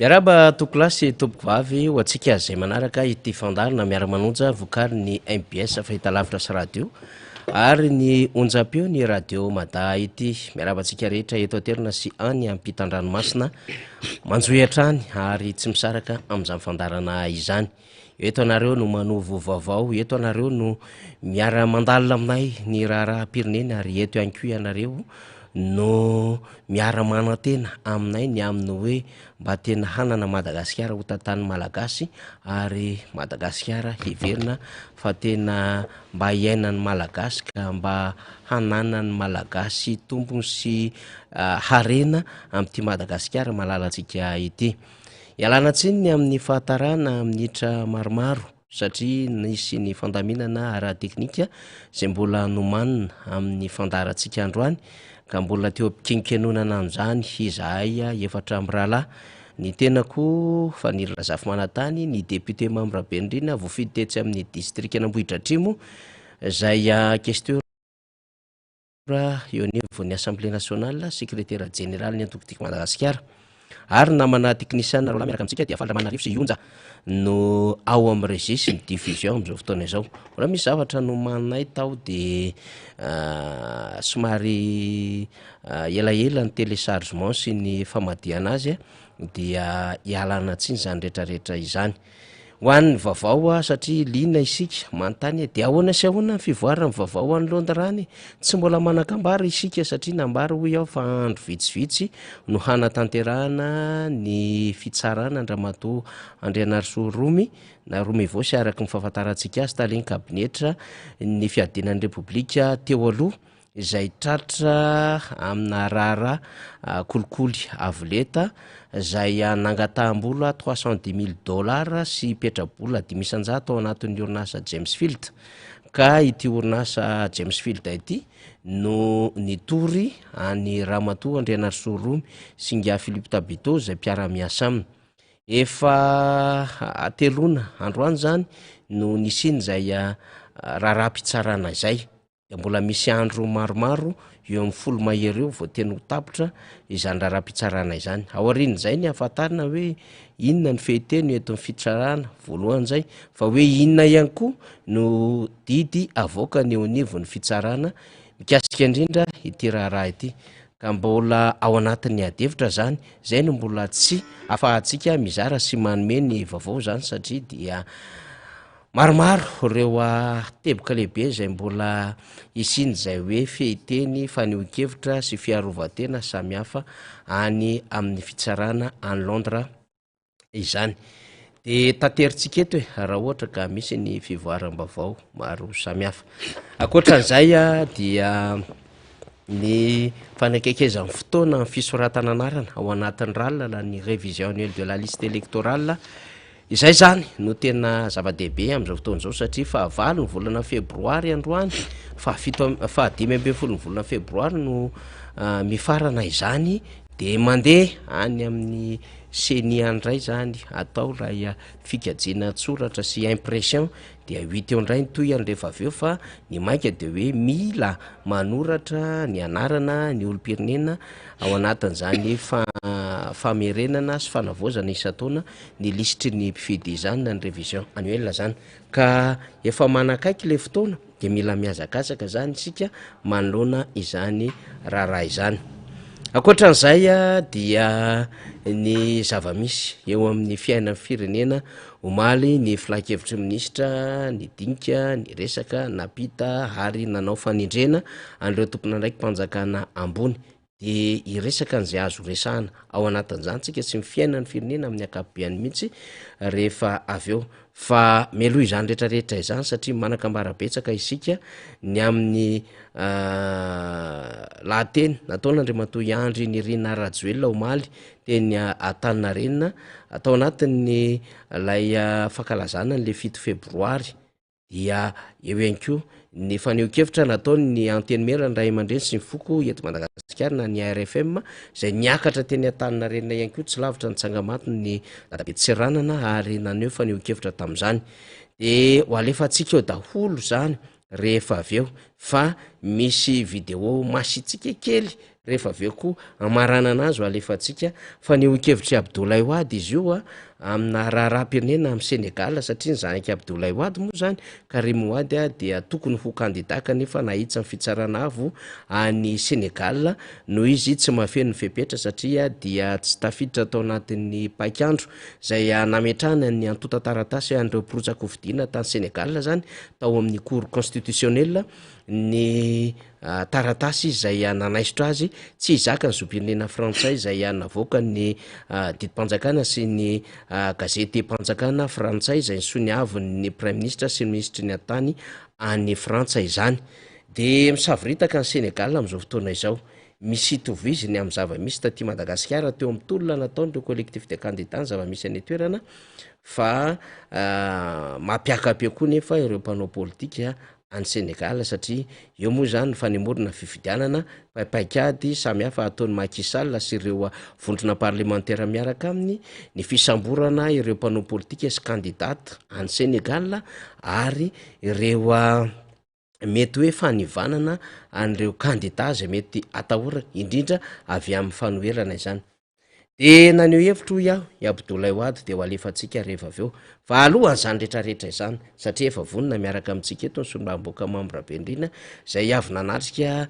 Miarahaba tompokolahy sy tompokovavy ho antsika izay manaraka ity fandaharana miara-manonja vokarin'ny mbs fahitalavitra sy radio ary ny onjam-peo ny radio Mada ity. Miarahaba antsika rehetra eto an-toerana sy any ampitan-dranomasina manjohy hatrany ary tsy misaraka amin'izany fandaharana izany. Eto anareo no manovo vaovao, eto anareo no miara-mandalina aminay ny raharaham-pirenena ary eto ihany koa ianareo no miara-manantena aminay ny amin'ny hoe mba tena hanana Madagasikara ho tantanin'ny Malagasy ary Madagasikara heverina fa tena mba hiainan'ny Malagasy ka mba hananan'ny Malagasy tombony sy harena amin'ity Madagasikara malalantsika ity. Ialana tsiny ny amin'ny fahatarana minitra maromaro satria nisy ny fandaminana ara-teknika izay mbola nomanina amin'ny fandaharantsika androany ka mbola teo am-pikenonkenonana an'izany izahay efatra mirahalahy, ny tenako Faniry Razafimanantany, ny député Mamy Rabenirina voafidy tetsy amin'ny distrikan'Ambohidratrimo izay questeur eo anivon'ny Assemblée nationale, sekretera jeneralin'ny antoko Tiako Madagasikara ary namana teknisiana roalahy miaraka amintsika dia Faly Ramanarivo sy Ionja no ao amin'ny régie sy ny diffusion amin'izao fotoana izao. Mbola misy zavatra nomaninay tao dia somary elaela ny téléchargement sy ny famadihana azy dia ialana tsiny izany rehetrarehetra izany. Ho an'ny vaovao satria liana isika manontany hoe dia ahoana sy ahoana ny fivoaran'ny vaovao any Londres any? Tsy mbola manan-kambara isika satria nambara hoy aho fa andro vitsivitsy no hanatanterahana ny fitsarana an-dRamatoa Andrianarisoa Romy na Romy Voos araka ny fahafantarantsika azy talen'ny kabinetra ny fiadiana ny Repoblika teo aloha izay tratra amina raharaha kolikoly avo lenta izay nangataham-bola 310 mille dollars sy petra-bola 105 ao anatin'ny orinasa James Field ka ity orinasa James Field ity no nitory an'i Ramatoa Andrianarisoa Romy sy Ingahy Philippe Tabito izay mpiara-miasa aminy. Efa hateloana androany izany no nisian'izay raharaham-pitsarana izay. Dia mbola misy andro maromaro eo amin'ny folo mahery eo vao tena ho tapitra izany raharaham-pitsarana izany. Aorian'izay ny hahafantarana hoe inona ny fehinteny entin'ny fitsarana, voalohany izay, fa hoe inona ihany koa no didy avoakany eo anivon'ny fitsarana mikasika indrindra ity raharaha ity. Ka mbola ao anatin'ny adihevitra izany, izay no mbola tsy ahafahantsika mizara sy manome ny vaovao izany satria dia Maromaro ireo teboka lehibe izay mbola hisian'izay hoe fehinteny, fanehoan-kevitra sy fiarovan-tena samihafa any amin'ny fitsarana any Londres izany. Dia taterintsika eto e, raha ohatra ka misy ny fivoaram-baovao maro samihafa. Ankoatran'izay dia ny fanakekezan'ny fotoana ny fisoratana anarana ao anatin'ny RAL na ny révision annuelle de la liste électorale. Izay izany no tena zava-dehibe amin'izao fotoana izao satria fahavalo ny volana febroary androany, fahafito am- faha-15 ny volana febroary no mifarana izany de mandeha any amin'ny CENI any indray izany atao ilay fikajiana an-tsoratra sy impression dia ho hita eo indray ny tohiny rehefa avy eo fa ny maika dia hoe mila manoratra ny anarana ny olom-pirenena ao anatin'izany famerenana sy fanavaozana isan-taona ny lisitry ny mpifidy izany na ny révision annuelle izany ka efa manakaiky ilay fotoana dia mila mihazakazaka izany isika manoloana izany raharaha izany. Ankoatran'izay dia ny zava-misy eo amin'ny fiainan'ny firenena omaly ny filankevitry ny minisitra nidinika, niresaka, nampita ary nanao fanendrena an'ireo tompon'andraiki-panjakana ambony Dia hiresaka an'izay azo resahana ao anatin'izany tsika sy ny fiainan'ny firenena amin'ny ankapobeany mihitsy rehefa avy eo. Fa mialoha izany rehetrarehetra izany satria manan-kambara betsaka isika ny amin'ny lahateny nataon'Andriamatoa Andry Nirina Rajoelina omaly teny Antaninarenina tao anatin'ny ilay fankalazana an'ilay 7 febroary. Dia eo ihany koa ny fanehoan-kevitra nataon'ny Antenimieran'ny Ray aman-dreny sy ny foko eto Madagasikara na ny ARFM izay niakatra teny Antaninarenina ihany koa tsy lavitra ny tsangambaton'ny Dadabe Tsiranana ary naneho fanehoan-kevitra tamin'izany. Dia ho alefantsika eo daholo izany rehefa avy eo. fa misy video masitsiaka kely rehefa avy eo koa hamaranana azy ho alefantsika fanehoan-kevitr'i Abdoulaye Wade izy io amina raharaham-pirenena amin'i Sénégal satria ny zanak'i Abdoulaye Wade moa izany, Karim Wade, dia tokony ho kandida kanefa nahitsan'ny fitsarana avo any Sénégal noho izy tsy mahafeno ny fepetra satria dia tsy tafiditra tao anatin'ny paik'andro izay nametrahana ny antontan-taratasy an'ireo mpirotsak'hofidiana tany Sénégal izany tao amin'ny Cour constitutionnelle ny taratasy izay nanaisotra azy tsy hizaka ny zom-pirenena frantsay izay navoakan'ny didim-panjakana sy ny gazetim-panjakana frantsay izay nisoniavin'ny praiminisitra sy ny minisitry ny atitany any Frantsa izany. Dia misavoritaka ny Sénégal amin'izao fotoana izao. Misy itoviziny amin'ny zava-misy taty Madagasikara teo amin'ny tolona nataon'ireo collectif de candidats ny zava-misy any an-toerana fa mampiaka-peo koa nefa ireo mpanao politika any Sénégal satria eo moa izany ny fanemorana ny fifidianana, paipaikady samihafa ataon'i Macky Sall sy ireo vondrona parlemantera miaraka aminy, ny fisamborana ireo mpanao politika sy candidat any Sénégal ary ireo mety hoe fanivanana an'ireo kandida izay mety atahorana, indrindra avy amin'ny fanoherana izany. Dia naneho hevitra hoy aho i Abdoulaye Wade dia ho alefantsika rehefa avy eo. Fa alohan'izany rehetrarehetra izany, satria efa vonona miaraka amintsika eto ny solombavambahoaka Mamy Rabendrina izay avy nanatrika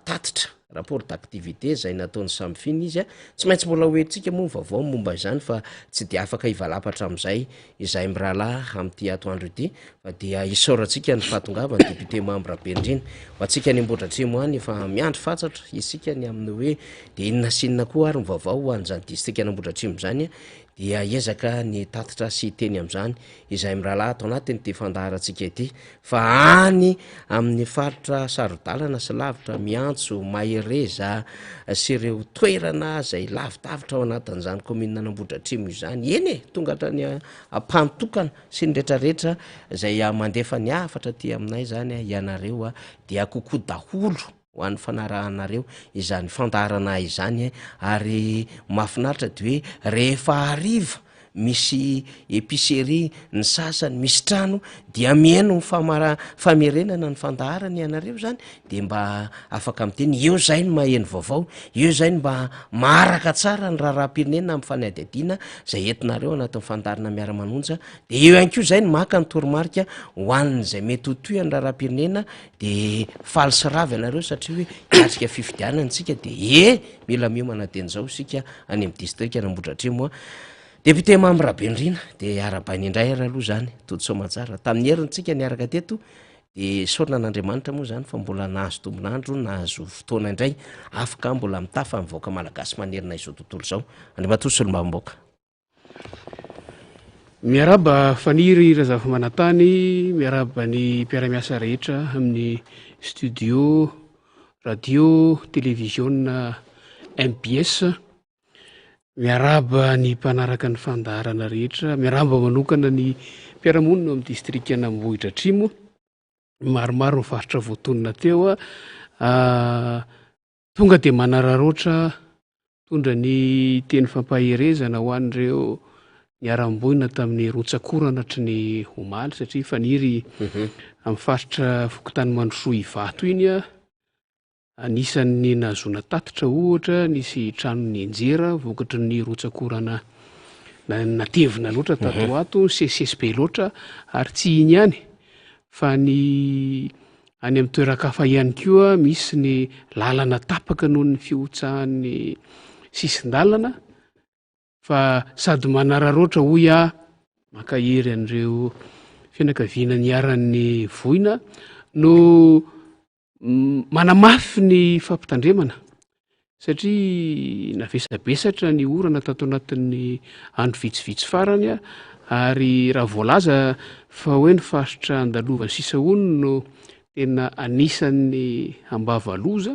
tatitra, rapport d'activité, izay nataon'i Samifin izy. Tsy maintsy mbola ho henontsika moa ny vaovao momba izany fa tsy dia afaka hivalapatra amin'izay izahay mirahalahy amin'ity atoandro ity fa dia isaorantsika ny fahatongavan'ny député membre Rabenirina. Ho antsika any Ambohidratrimo any efa miandry fatratra isika ny amin'ny hoe dia inona sy inona koa ary ny vaovao ho an'izany distrikan'Ambohidratrimo izany dia hiezaka ny hitatitra sy hiteny amin'izany izahay mirahalahy ato anatin'ity fandaharantsika ity fa any amin'ny faritra saro-dalana sy lavitra miantso Mahereza sy ireo toerana izay lavidavitra ao anatin'izany kaominina an'Ambohidratrimo izany, eny e, tonga hatrany Ampantokana sy ny retraretra izay mandefa ny hafatra aty aminay izany ianareo dia kokoa daholo ho an'ny fanarahanareo izany fandaharana izany ary mahafinaritra dia hoe rehefa hariva misy épicerie ny sasany misy trano dia mihaino ny famara- famerenana ny fandaharana ianareo zany de mba afaka miteny eo zay no maheno vaovao eo zay no mba maharaka tsara ny raharaham-pirenena amin'ny fanadihadiana zay entinareo anatin'ny fandaharana miara-manonja de eo ihany koa zay no maka ny toromarika ho an'izay mety ho toy ny raharaham-pirenena de faly sy rava ianareo satria hoe hiatrika fifidianana isika de e mila miomana dieny izao isika any amin'ny distrikan'Ambohidratrimo a. Député Mamy Rabenirina dia arahabaina indray ary aloha izany tody soamantsara tamin'ny herintsika niaraka teto dia isaorana an'Andriamanitra moa izany fa mbola nahazo tombon'andro nahazo fotoana indray afaka mbola mitafa ny vahoaka malagasy manerana izao tontolo izao. Andriamatoa Solombavambahoaka. Miarahaba Faniry Razafimanantany, miarahaba ny mpiara-miasa rehetra amin'ny studio radio televiziona mbs. Miarahaba ny mpanaraka ny fandaharana rehetra, miarahaba manokana ny mpiara-monina ao amin'ny distrikan'Ambohidratrimo. Maromaro ny faritra voatonona teo. Ah, tonga dia manararaotra mitondra ny teny fampaherezana ho an'ireo niharam-boina tamin'ny rotsak'orana hatry ny omaly satria faniry amin'ny faritra fokontany Mandrosoa Ivato iny Anisan'ny nahazoana tatitra ohatra nisy trano nianjera vokatry ny rotsak'orana natevina loatra tato ho ato, nisesisesy be loatra ary tsy iny ihany fa ny any amin'ny toeran-kafa ihany koa misy ny lalana tapaka noho ny fihotsahan'ny sisin-dalana fa sady manararaotra hoy aho mankahery an'ireo fianakaviana niharan'ny voina no Manamafy ny fampitandremana satria navesabesatra ny orana tato anatin'ny andro vitsivitsy farany ary raha voalaza fa hoe ny faritra andalovan'ny sisa hono no tena anisan'ny ambava loza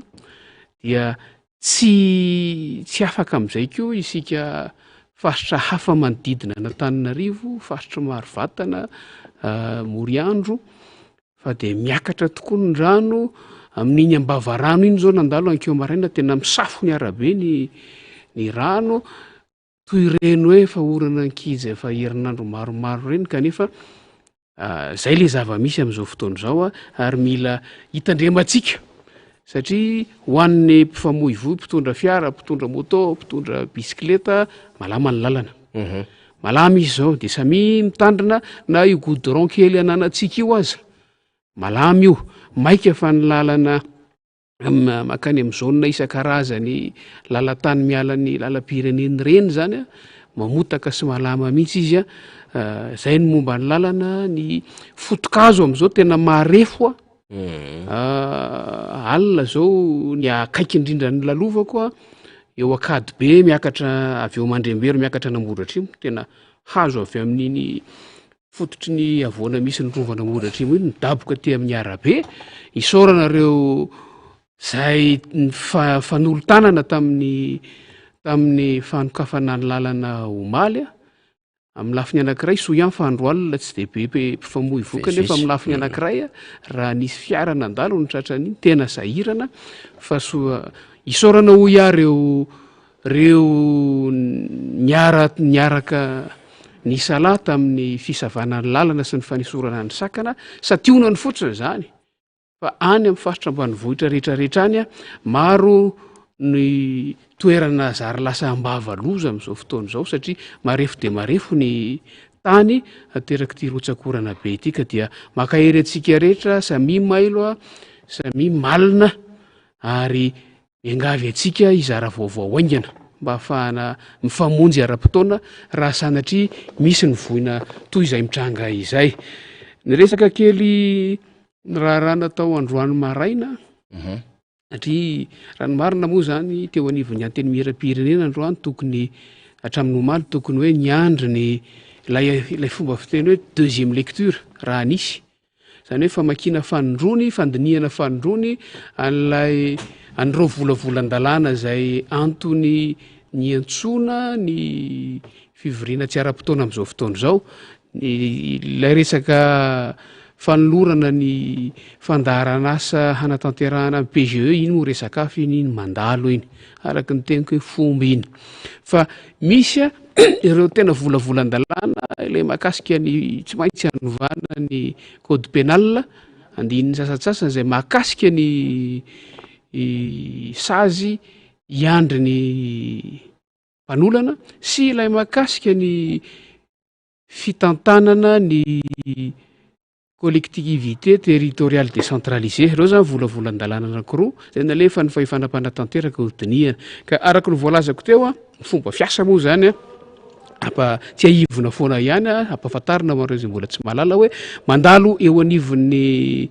dia tsy tsy afaka amin'izay koa isika faritra hafa manodidina an'Antananarivo, faritra Marovatana, Moriandro Fa dia miakatra tokoa ny rano amin'iny ambavarano iny zao nandalo ankeo maraina tena misafo ny arabe ny ny rano toy ireny hoe efa orana ankija efa herinandro maromaro ireny kanefa. Zay le zava-misy amin'izao fotoana izao ary mila hitandremantsika satria ho an'ny mpifamoivoy, mpitondra fiara, mpitondra moto, mpitondra bisikileta, malama ny lalana. Malama izy izao de samia mitandrina na io goudron kely ananantsika io aza, malama io, maika fa ny lalana mankany amin'ny zone isan-karazany lalan-tany miala ny lalam-pirenena ireny zany a, mamotaka sy malama mihitsy izy a, zay ny momba ny lalana, ny foto-kazo am'zao tena marefo a, alina zao ny akaiky indrindra ny lalovako a, eo Ankadibe miakatra avy eo Mandrembero miakatra an'Ambohidratrimo, tena hazo avy amin'iny Fototry ny havoana misy ny rovan'Ambohidratrimo iny midaboka aty amin'ny arabe. Isaorana ireo izay nifanolo-tanana tamin'ny tamin'ny fanokafana ny lalana omaly. Amin'ny lafiny anankiray, soa ihany fa andro alina tsy dia be mpifamoivoy kanefa amin'ny lafiny anankiray raha nisy fiara nandalo no tratran'iny tena sahirana fa soa isaorana hoy aho ireo Ireo niara niaraka nisalahy tamin'ny fisavana ny lalana sy ny fanesorana ny sakana, santionany fotsiny izany fa any amin'ny faritra ambanivohitra rehetrarehetra any, maro ny toerana zary lasa ambava loza amin'izao fotoana izao satria marefo dia marefo ny tany aterak'ity rotsak'orana be ity ka dia mankahery antsika rehetra, samia mailo, samia malina ary Miangavy antsika hizara vaovao haingana mba hahafahana mifamonjy ara-potoana raha sanatria misy ny voina toy izay mitranga izay. Niresaka kely ny raharaha natao androany maraina satria raha ny marina moa zany teo anivon'ny Antenimierampirenena androany tokony hatramin'ny omaly tokony hoe niandry ny ilay ilay fomba fiteny hoe deuxième lecture raha nisy. Izany hoe famakiana fanindroany, fandinihana fanindroany an'ilay an'ireo volavolan-dalàna izay antony niantsoana ny fivoriana tsy ara-potoana amin'izao fotoana izao. Ny ilay resaka fanolorana ny fandaharan'asa hanatanterahana ny PGE iny moa resaka hafa iny, iny mandalo iny, araka ny teniko hoe fomba iny. Fa misy ireo tena volavolan-dalàna ilay mahakasika ny tsy maintsy hanovana ny code pénal, andininy sasantsasany izay mahakasika ny sazy hiandry ny mpanolana sy ilay mahakasika ny fitantanana ny Collectivité territoriale décentralisée, ireo zany volavolan-dalàna anankiroa izay nalefan'ny fahefana mpanatanteraka ho dinihana. Ka araka ny voalazako teo, ny fomba fiasa moa zany ampa tsiahivina foana ihany, ampahafantarina ho an'ireo izay mbola tsy mahalala hoe mandalo eo anivon'ny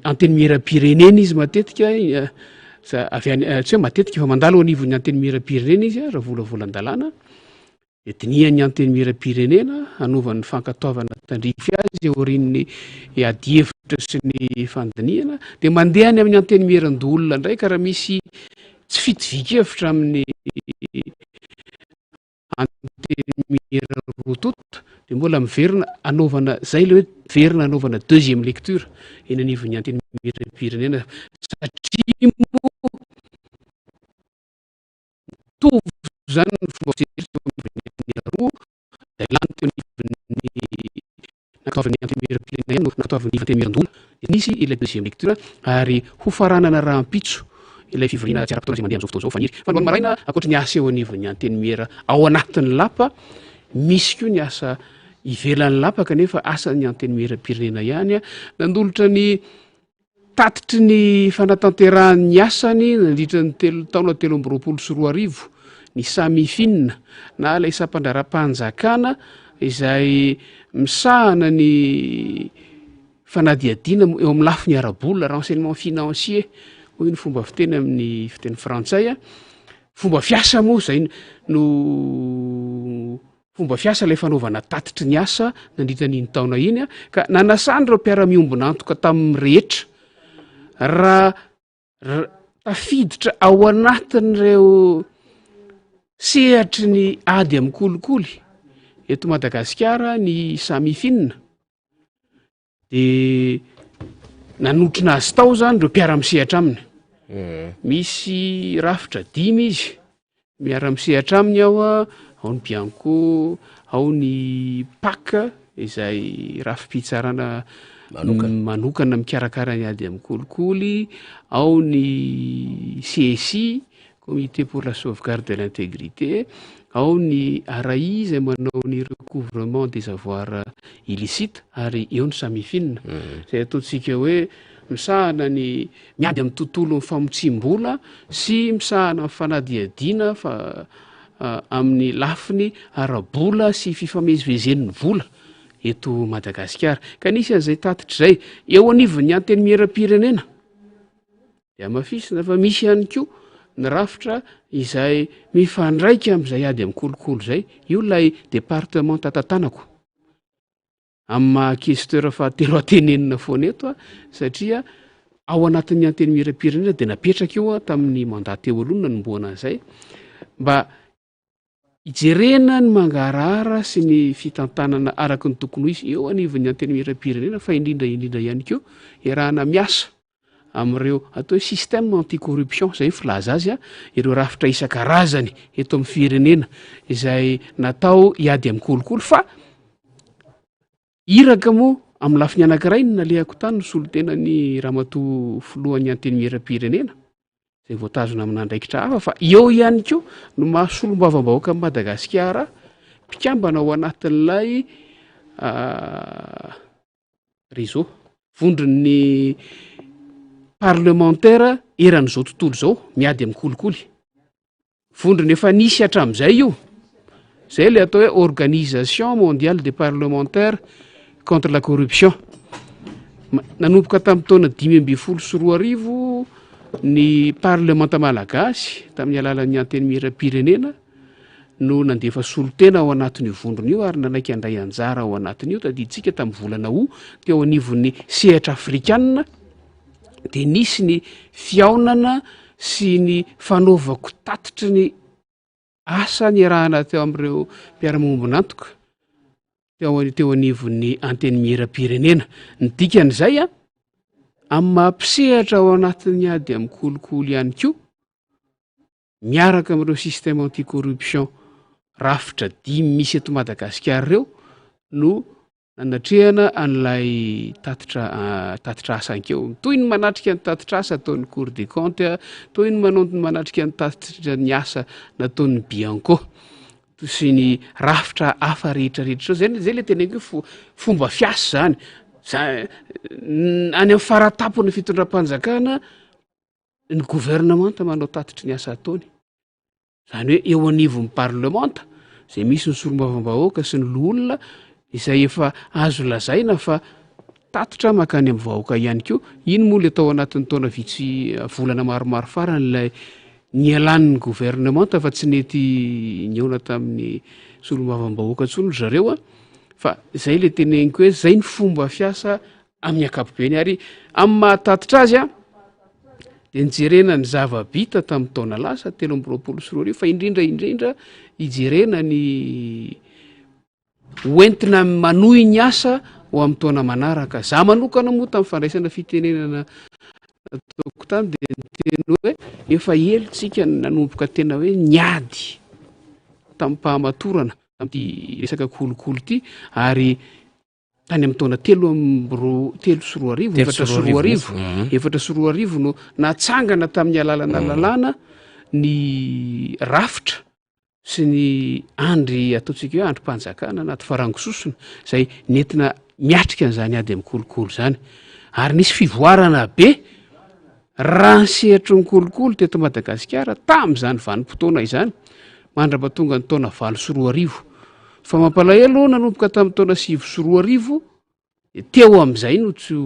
antenimieram-pirenena izy matetika, avy any, tsy hoe matetika fa mandalo eo anivon'ny antenimieram-pirenena izy raha volavolan-dalàna. Dia dinihan'ny Antenimierampirenena hanaovany ny fankatoavana tandrify azy aorian'ny adihevitra sy ny fandinihana, dia mandeha any amin'ny Antenimierandoholona indray ka raha misy tsy fitovian-kevitra amin'ny Antenimiera roa tonta dia mbola miverina hanaovana, izay ilay hoe miverina hanaovana deuxième lecture eny anivon'ny Antenimierampirenena satria moa Mitovy izany ny fomba fijery teo anivon'ny Antenimiera roa, izay lany teo anivon'ny nankatoavin'ny Antenimierampirenena ihany no nankatoavin'ny Antenimierandoholona. Dia nisy ilay deuxième lecture ary hofaranana rahampitso ilay fivoriana tsy ara-potoana izay mandeha amin'izao fotoana izao. Faniry fa androany maraina, ankoatry ny asa eo anivon'ny Antenimiera ao anatin'ny lapa, misy koa ny asa ivelan'ny lapa kanefa asan'ny Antenimierampirenena ihany. Nanolotra ny Tatitry ny fanatanterahany ny asany nandritra ny telo taona 2023 ny Samifin na ilay sampandraharaham-panjakana izay misahana ny fanadihadiana eo amin'ny lafiny ara-bola, renseignement financier hoy ny fomba fiteny amin'ny fiteny frantsay. Fomba fiasa moa izay no Fomba fiasa ilay fanaovana tatitry ny asa nandritra an'iny taona iny ka nanasany ireo mpiara-miombon'antoka tamin'ny rehetra raha tafiditra ao anatin'ireo sehatry ny ady amin'ny kolikoly eto Madagasikara ny Samifin. De nanotrona azy tao zany ireo mpiara-misehatra aminy. Misy rafitra dimy izy miara-misehatra aminy ao a, ao ny Bianco, ao ny PAC, izay rafi-pitsarana manokana mikarakara ny ady amin'ny kolikoly, ao ny CSI, Comité pour la sauvegarde de l'intégrité, ao ny RAI izay manao ny recouvrement des avoirs illicites ary eo ny Samifin izay ataontsika hoe misahana ny miady amin'ny tontolon'ny famotsiam-bola sy misahana ny fanadihadiana fa amin'ny lafiny ara-bola sy fifamezivezen'ny vola eto Madagasikara. Ka nisy an'izay tatitra izay eo anivon'ny Antenimierampirenena. Dia hamafisina fa misy ihany koa ny rafitra izay mifandraika amin'izay ady amin'ny kolikoly izay. Io ilay departemanta tantanako. Amin'ny maha questeur fahatelo atenenina foana eto aho, satria ao anatin'ny Antenimierampirenena dia napetraka io tamin'ny mandat teo aloha no nanombohana an'izay, mba hijerena ny mangarahara sy ny fitantanana araka ny tokony ho izy eo anivon'ny Antenimierampirenena fa indrindra indrindra ihany koa iarahana miasa amin'ireo atao hoe système anti-corruption, izay ny filaza azy, ireo rafitra isan-karazany eto amin'ny firenena izay natao hiady amin'ny kolikoly fa iraka moa amin'ny lafiny anankiray no nalehako tany ny solontenan'ny ramatoa filohan'ny antenimieram-pirenena izay voatazona amina andraikitra hafa fa eo ihany koa no maha solombavambahoaka amin'i Madagasikara mpikambana ao anatin'ilay Réseau, vondron'ny parlemantera eran'izao tontolo izao miady amin'ny kolikoly. Vondrona efa nisy hatramin'izay io. Izay ilay atao hoe Organisation mondiale des parlementaires contre la corruption. Nanomboka tamin'ny taona 2015 ny parlemanta malagasy tamin'ny alalan'ny antenimieram-pirenena no nandefa solontena ao anatin'io vondrona io ary nanaiky handray anjara ao anatin'io. Tadidintsika tamin'ny volana août teo anivon'ny sehatra afrikanina dia nisy ny fihaonana sy ny fanaovako tatitry ny asa niarahana teo amin'ireo mpiara-miombon'antoka teo teo anivon'ny antenimieram-pirenena. Ny dikan'izay a, amin'ny maha mpisehatra ao anatin'ny ady amin'ny kolikoly ihany koa, miaraka amin'ireo système anti-corruption rafitra dimy misy eto Madagasikara ireo no nanatrehana an'ilay tatitra tatitra asa ankeo. Toy ny manatrika ny tatitra asa ataon'ny Cour des comptes, toy ny manao manatrika ny tatitra ny asa nataon'ny Bianco sy ny rafitra hafa rehetra rehetra zao. Zay zay le teneniko hoe fomba fiasa zany. Za any amin'ny faratapon'ny fitondram-panjakana ny governemanta manao tatitry ny asa ataony, zany hoe eo anivon'ny parlemanta zay misy ny solombavambahoaka sy ny loholona izay efa azo lazaina fa tatitra mankany amin'ny vahoaka ihany koa. Iny moa le tao anatin'ny taona vitsy volana maromaro farany ilay nialan'ny governemanta fa tsy nety nihaona tamin'ny solombavambahoaka intsony ry zareo a, fa zay le teneniko hoe zay ny fomba fiasa Amin'ny ankapobeny ary amin'ny maha tatitra azy dia nijerena ny zava-bita tamin'ny taona lasa 2023 fa indrindra indrindra hijerena ny hoentina manohy ny asa ho amin'ny taona manaraka. Za manokana moa tamin'ny fandraisana fitenenana nataoko tany dia niteny hoe efa ela tsika nanomboka tena hoe niady tamim-pahamatorana tamin'ity resaka kolikoly ity ary tany amin'ny taona telo amby roa 2003, 2004, 2004 no natsangana tamin'ny alalana lalàna ny rafitra sy ny andry ataontsika hoe andrim-panjakana anaty farango sosona izay nentina miatrika an'izany ady amin'ny kolikoly izany ary nisy fivoarana be Raha ny sehatry ny kolikoly teto Madagasikara tamin'izany vanim-potoana izany, mandra-pahatonga ny taona 2008. Fa mampalahelo, nanomboka tamin'ny taona 2009, dia teo amin'izay no tsy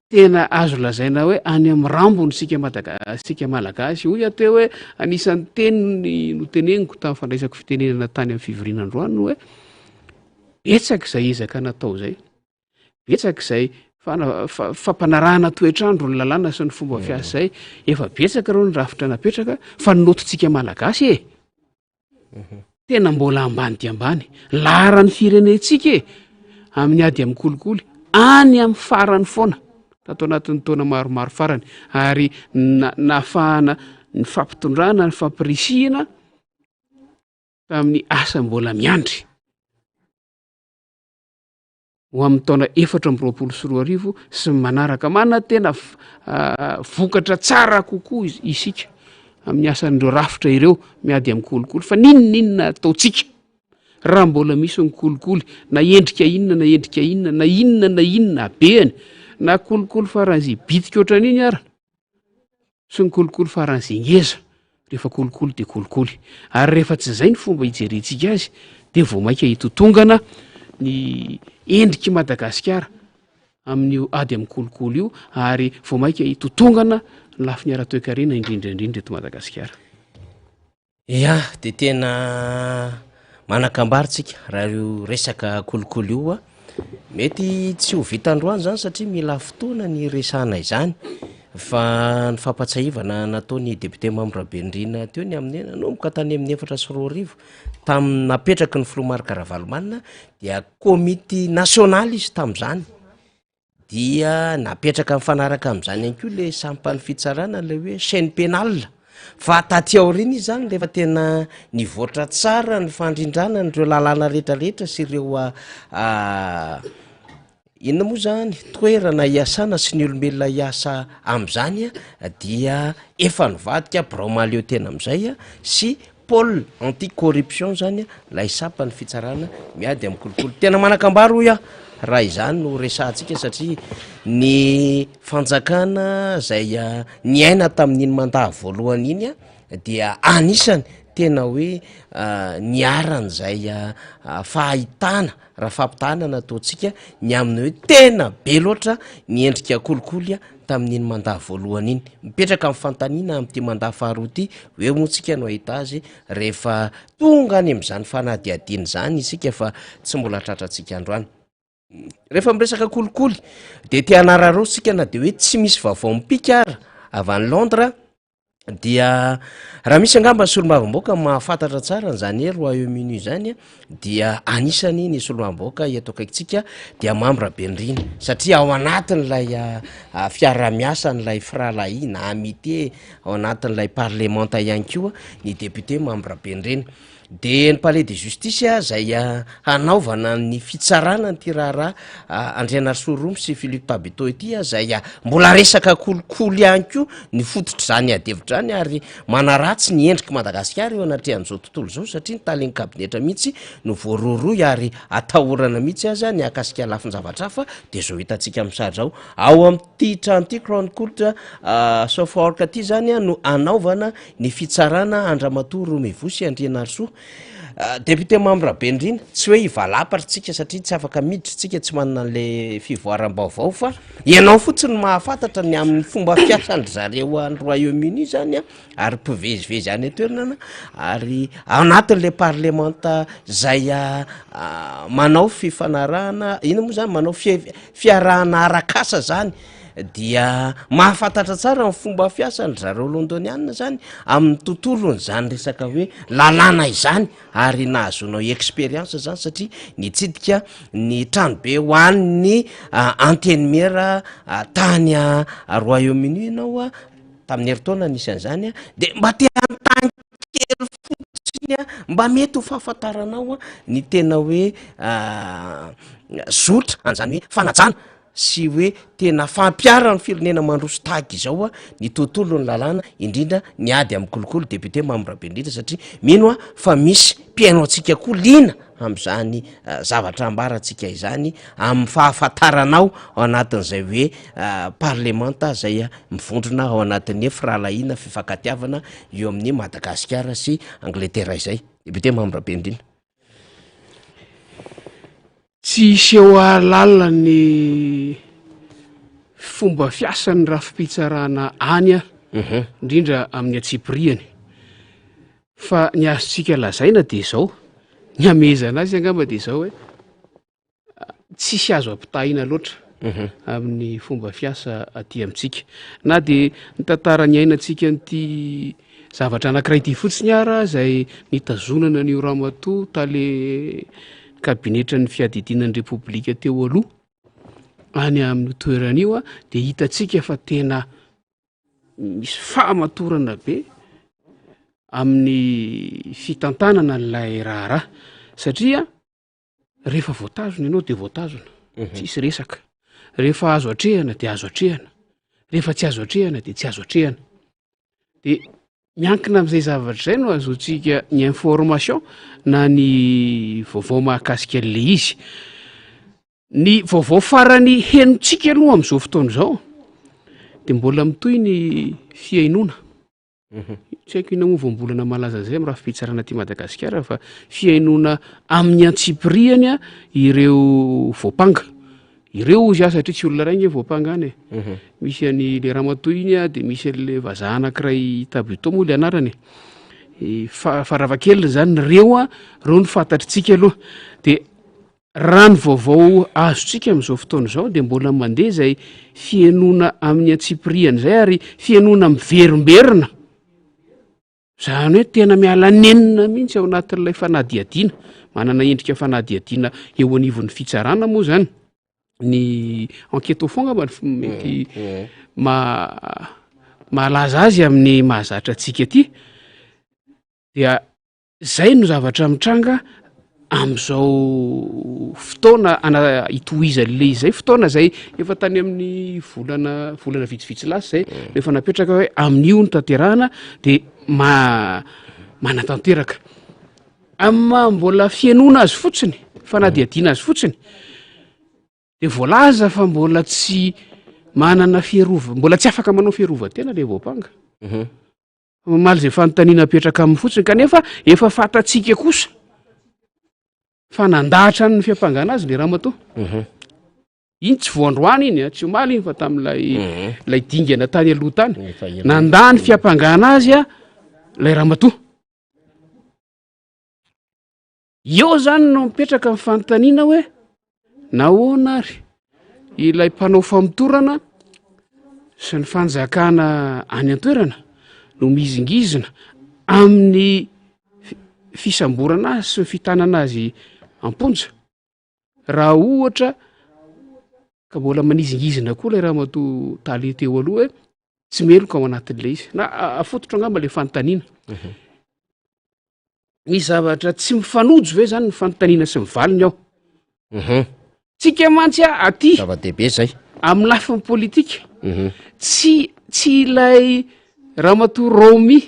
tena azo lazaina hoe any amin'ny rambony isika Madaga-, isika Malagasy. Hoy aho teo hoe anisan'ny teny noteneniko tamin'ny fandraisako fitenenana tany amin'ny fivoriana androany ny hoe betsaka izay ezaka natao izay. Betsaka izay fampanarahana toetr'andro ny lalàna sy ny fomba fiasa izay. Efa betsaka ireo ny rafitra napetraka fa ny notintsika malagasy e. Tena mbola ambany dia ambany. Laharan'ny firenentsika e amin'ny ady amin'ny kolikoly any amin'ny farany foana tato anatin'ny taona maromaro farany ary nahafahana ny fampitondrana ny fampirisihina tamin'ny asa mbola miandry. Ho amin'ny taona 2024 sy ny manaraka. Manantena vokatra tsara kokoa isika amin'ny asan'ireo rafitra ireo miady amin'ny kolikoly. Fa n'inon'inona ataontsika, raha mbola misy ny kolikoly, na endrika inona na endrika inona, na inona na inona habehany, na kolikoly faran'izay bitika ohatran'iny ara, sy ny kolikoly faran'izay ngeza, rehefa kolikoly dia kolikoly, ary rehefa tsy izay ny fomba hijerentsika azy dia vao mainka hitotongana ny endrik'i Madagasikara amin'io ady amin'ny kolikoly io ary vao mainka hitotongana ny lafiny ara-toekarena indrindra indrindra eto Madagasikara. Ya, dia tena manan-kambara tsika raha io resaka kolikoly io a. Mety tsy ho vita androany zany satria mila fotoana ny hiresahana izany fa ny fampatsiahivana nataon'ny député Mamy Rabenirina teo ny amin'ny nanomboka tany amin'ny 2004 tamin'ny napetraky ny filoha Marc Ravalomanana dia komity nasionaly izy tamin'izany. Dia napetraka mifanaraka amin'izany ihany koa le sampan'ny fitsarana ilay hoe chaîne pénale, fa taty aoriana izy zany rehefa tena nivoatra tsara ny fandrindrana an'ireo lalàna rehetrarehetra sy ireo inona moa zany toerana hiasana sy ny olombelona hiasa amin'izany a dia efa nivadika birao mahaleo tena amin'izay a sy Pôle anti corruption zany lay sampan'ny fitsarana miady amin'ny kolikoly. Tena manan-kambara hoy aho raha izany no resahantsika satria ny fanjakana zay niaina tamin'iny mandat voalohany iny dia anisany tena hoe niharan'izay fahitana Raha fampitahana no ataontsika ny amin'ny hoe tena be loatra ny endrika kolikoly tamin'iny mandat voalohany iny. Mipetraka ny fanontaniana amin'ity mandat faharoa ity hoe moa tsika no hahita azy rehefa tonga any amin'izany fanadihadiana izany isika fa tsy mbola tratrantsika androany. Rehefa miresaka kolikoly de te hanararaotra isika na de hoe tsy misy vaovao mipika ara avy any Londres Dia raha misy angamba ny solombavambahoaka mahafantatra tsara an'izany hoe Royaume-Uni izany dia anisany ny solombavambahoaka eto akaikintsika dia Mamy Rabenirina satria ao anatin'ilay fiaraha-miasan'ilay firahalahiana, amitié, ao anatin'ilay parlemanta ihany koa ny député Mamy Rabenirina. De ny palais de justice izay hanaovana ny fitsarana an'ity raharaha Andrianarisoa Romy sy Philippe Tabuteau ity izay mbola resaka kolikoly ihany koa ny fototr'izany adihevitra izany ary manaratsy ny endrik'i Madagasikara eo anatrehan'izao tontolo izao satria ny talen'ny kabinetra mihitsy no voarohirohy ary atahorana mihitsy aza ny hahakasika lafin-javatra hafa de izao hitantsika amin'ny sary izao ao amin'ity trano ity Crown Court Southwark ity zany no hanaovana ny fitsarana an-dRamatoa Romivoa sy Andrianarisoa. Député Mamy Rabenirina, tsy hoe hivalapatra tsika satria tsy afaka miditra tsika tsy manana an'le fivoaram-baovao fa ianao fotsiny no mahafantatra ny amin'ny fomba fiasan-dry zareo any Royaume-Uni zany a, ary mpivezivezy any an-toerana ary ao anatin'le parlemanta zay manao fifanarahana, inona moa zany, manao fie- fiarahana arak'asa zany. dia mahafantatra tsara ny fomba fiasan-dry zareo londonianina zany amin'ny tontolon'izany resaka hoe lalàna izany ary nahazoanao expérience zany satria nitsidika ny tranobe ho an'ny antenimiera tany Royaume-Uni ianao a tamin'ny herintaona anisan'izany a de mba te hanontany kely fotsiny a mba mety ho fahafantaranao a ny tena hoe zotra an'izany hoe fanajana sy hoe tena fampiharan'ny firenena mandroso tahaka izao ny tontolon'ny lalàna indrindra ny ady amin'ny kolikoly député Mamy Rabenirina satria mino aho fa misy mpihaino antsika koa liana amin'izany zavatra ambarantsika izany amin'ny fahafantaranao ao anatin'izay hoe parlemanta izay mivondrona ao anatin'ny firahalahiana fifankatiavana eo amin'ny Madagasikara sy Angletera izay député Mamy Rabenirina. Tsy hiseho hahalala ny fomba fiasan'ny rafi-pitsarana any aho, mhm. indrindra amin'ny antsipiriany. Fa ny azontsika lazaina dia izao, ny hamehezana azy angamba dia izao hoe tsisy azo ampitahina loatra mhm. amin'ny fomba fiasa aty amintsika. Na dia ny tantara niainantsika an'ity Zavatra anankiray ity fotsiny ara izay nitazonana an'io ramatoa tale kabinetran'ny fiadidiana ny Repoblika teo aloha any amin'io toerana io dia hitantsika fa tena misy fahamatorana be amin'ny fitantanana an'ilay raharaha satria Rehefa voatazona ianao dia voatazona. Tsisy resaka. Rehefa azo atrehana de azo atrehana, rehefa tsy azo atrehana de tsy azo atrehana. De miankina amin'izay zavatra izay no ahazoantsika ny information na ny vaovao mahakasika an'le izy. Ny vaovao farany henontsika aloha amin'izao fotoana izao de mbola mitohy ny fihainoana. Tsy haiko inona moa voambolana malaza an'izay amin'ny rafi-pitsarana aty Madagasikara fa fihainoana amin'ny antsipiriany ireo voampanga. Ireo hozy aho satria tsy olona iray nge voampanga any e. Misy an'i le ramatoa iny a, de misy an'le vazaha anankiray Tabuteau moa le anarany e. Farafahakeliny zany ireo a, ireo no fantatritsika aloha. De Raha ny vaovao azontsika amin'izao fotoana izao dia mbola mandeha izay fihainoana amin'ny antsipiriany izay ary fihainoana miverimberina. Izany hoe tena miala nenina mihitsy ao anatin'ilay fanadihadiana. Manana endrika fanadihadiana eo anivon'ny fitsarana moa izany. Ny enquête au fond angamba no mety mahalaza azy amin'ny mahazatra antsika aty. Dia Zay no zavatra mitranga am'izao fotoana ana- itohizan'le izay fotoana zay efa tany amin'ny volana volana vitsivitsy lasa zay no efa napetraka hoe amin'io no tanterahana de ma- manatanteraka. Amin'ny maha mbola fihainoana azy fotsiny, fanadihadiana azy fotsiny de voalaza fa mbola tsy manana fiarova- mbola tsy afaka manao fiarovan-tena le voampanga. Mamaly izay fanontaniana apetraka aminy fotsiny kanefa efa fantatsika kosa fa nandahatra ny fiampangana azy le ramatoa. Iny tsy vao androany iny a, tsy omaly iny fa tamin'ilay ilay dingana tany aloha tany. Efa ela. Nandà ny fiampangana azy a ilay ramatoa. Eo zany no mipetraka ny fanontaniana hoe nahoana ary ilay mpanao famotorana sy ny fanjakana any an-toerana no mihizingizina amin'ny fisamborana azy sy ny fitanana azy am-ponja raha ohatra ka mbola manizingizina koa ilay ramatoa tale teo aloha hoe tsy meloka ao anatin'ilay izy na afototro angamba le fanontaniana. Misy zavatra tsy mifanojo ve zany ny fanontaniana sy ny valiny ao? Tsika mantsy a aty Zava-dehibe zay. amin'ny lafiny politika tsy tsy ilay ramatoa Romy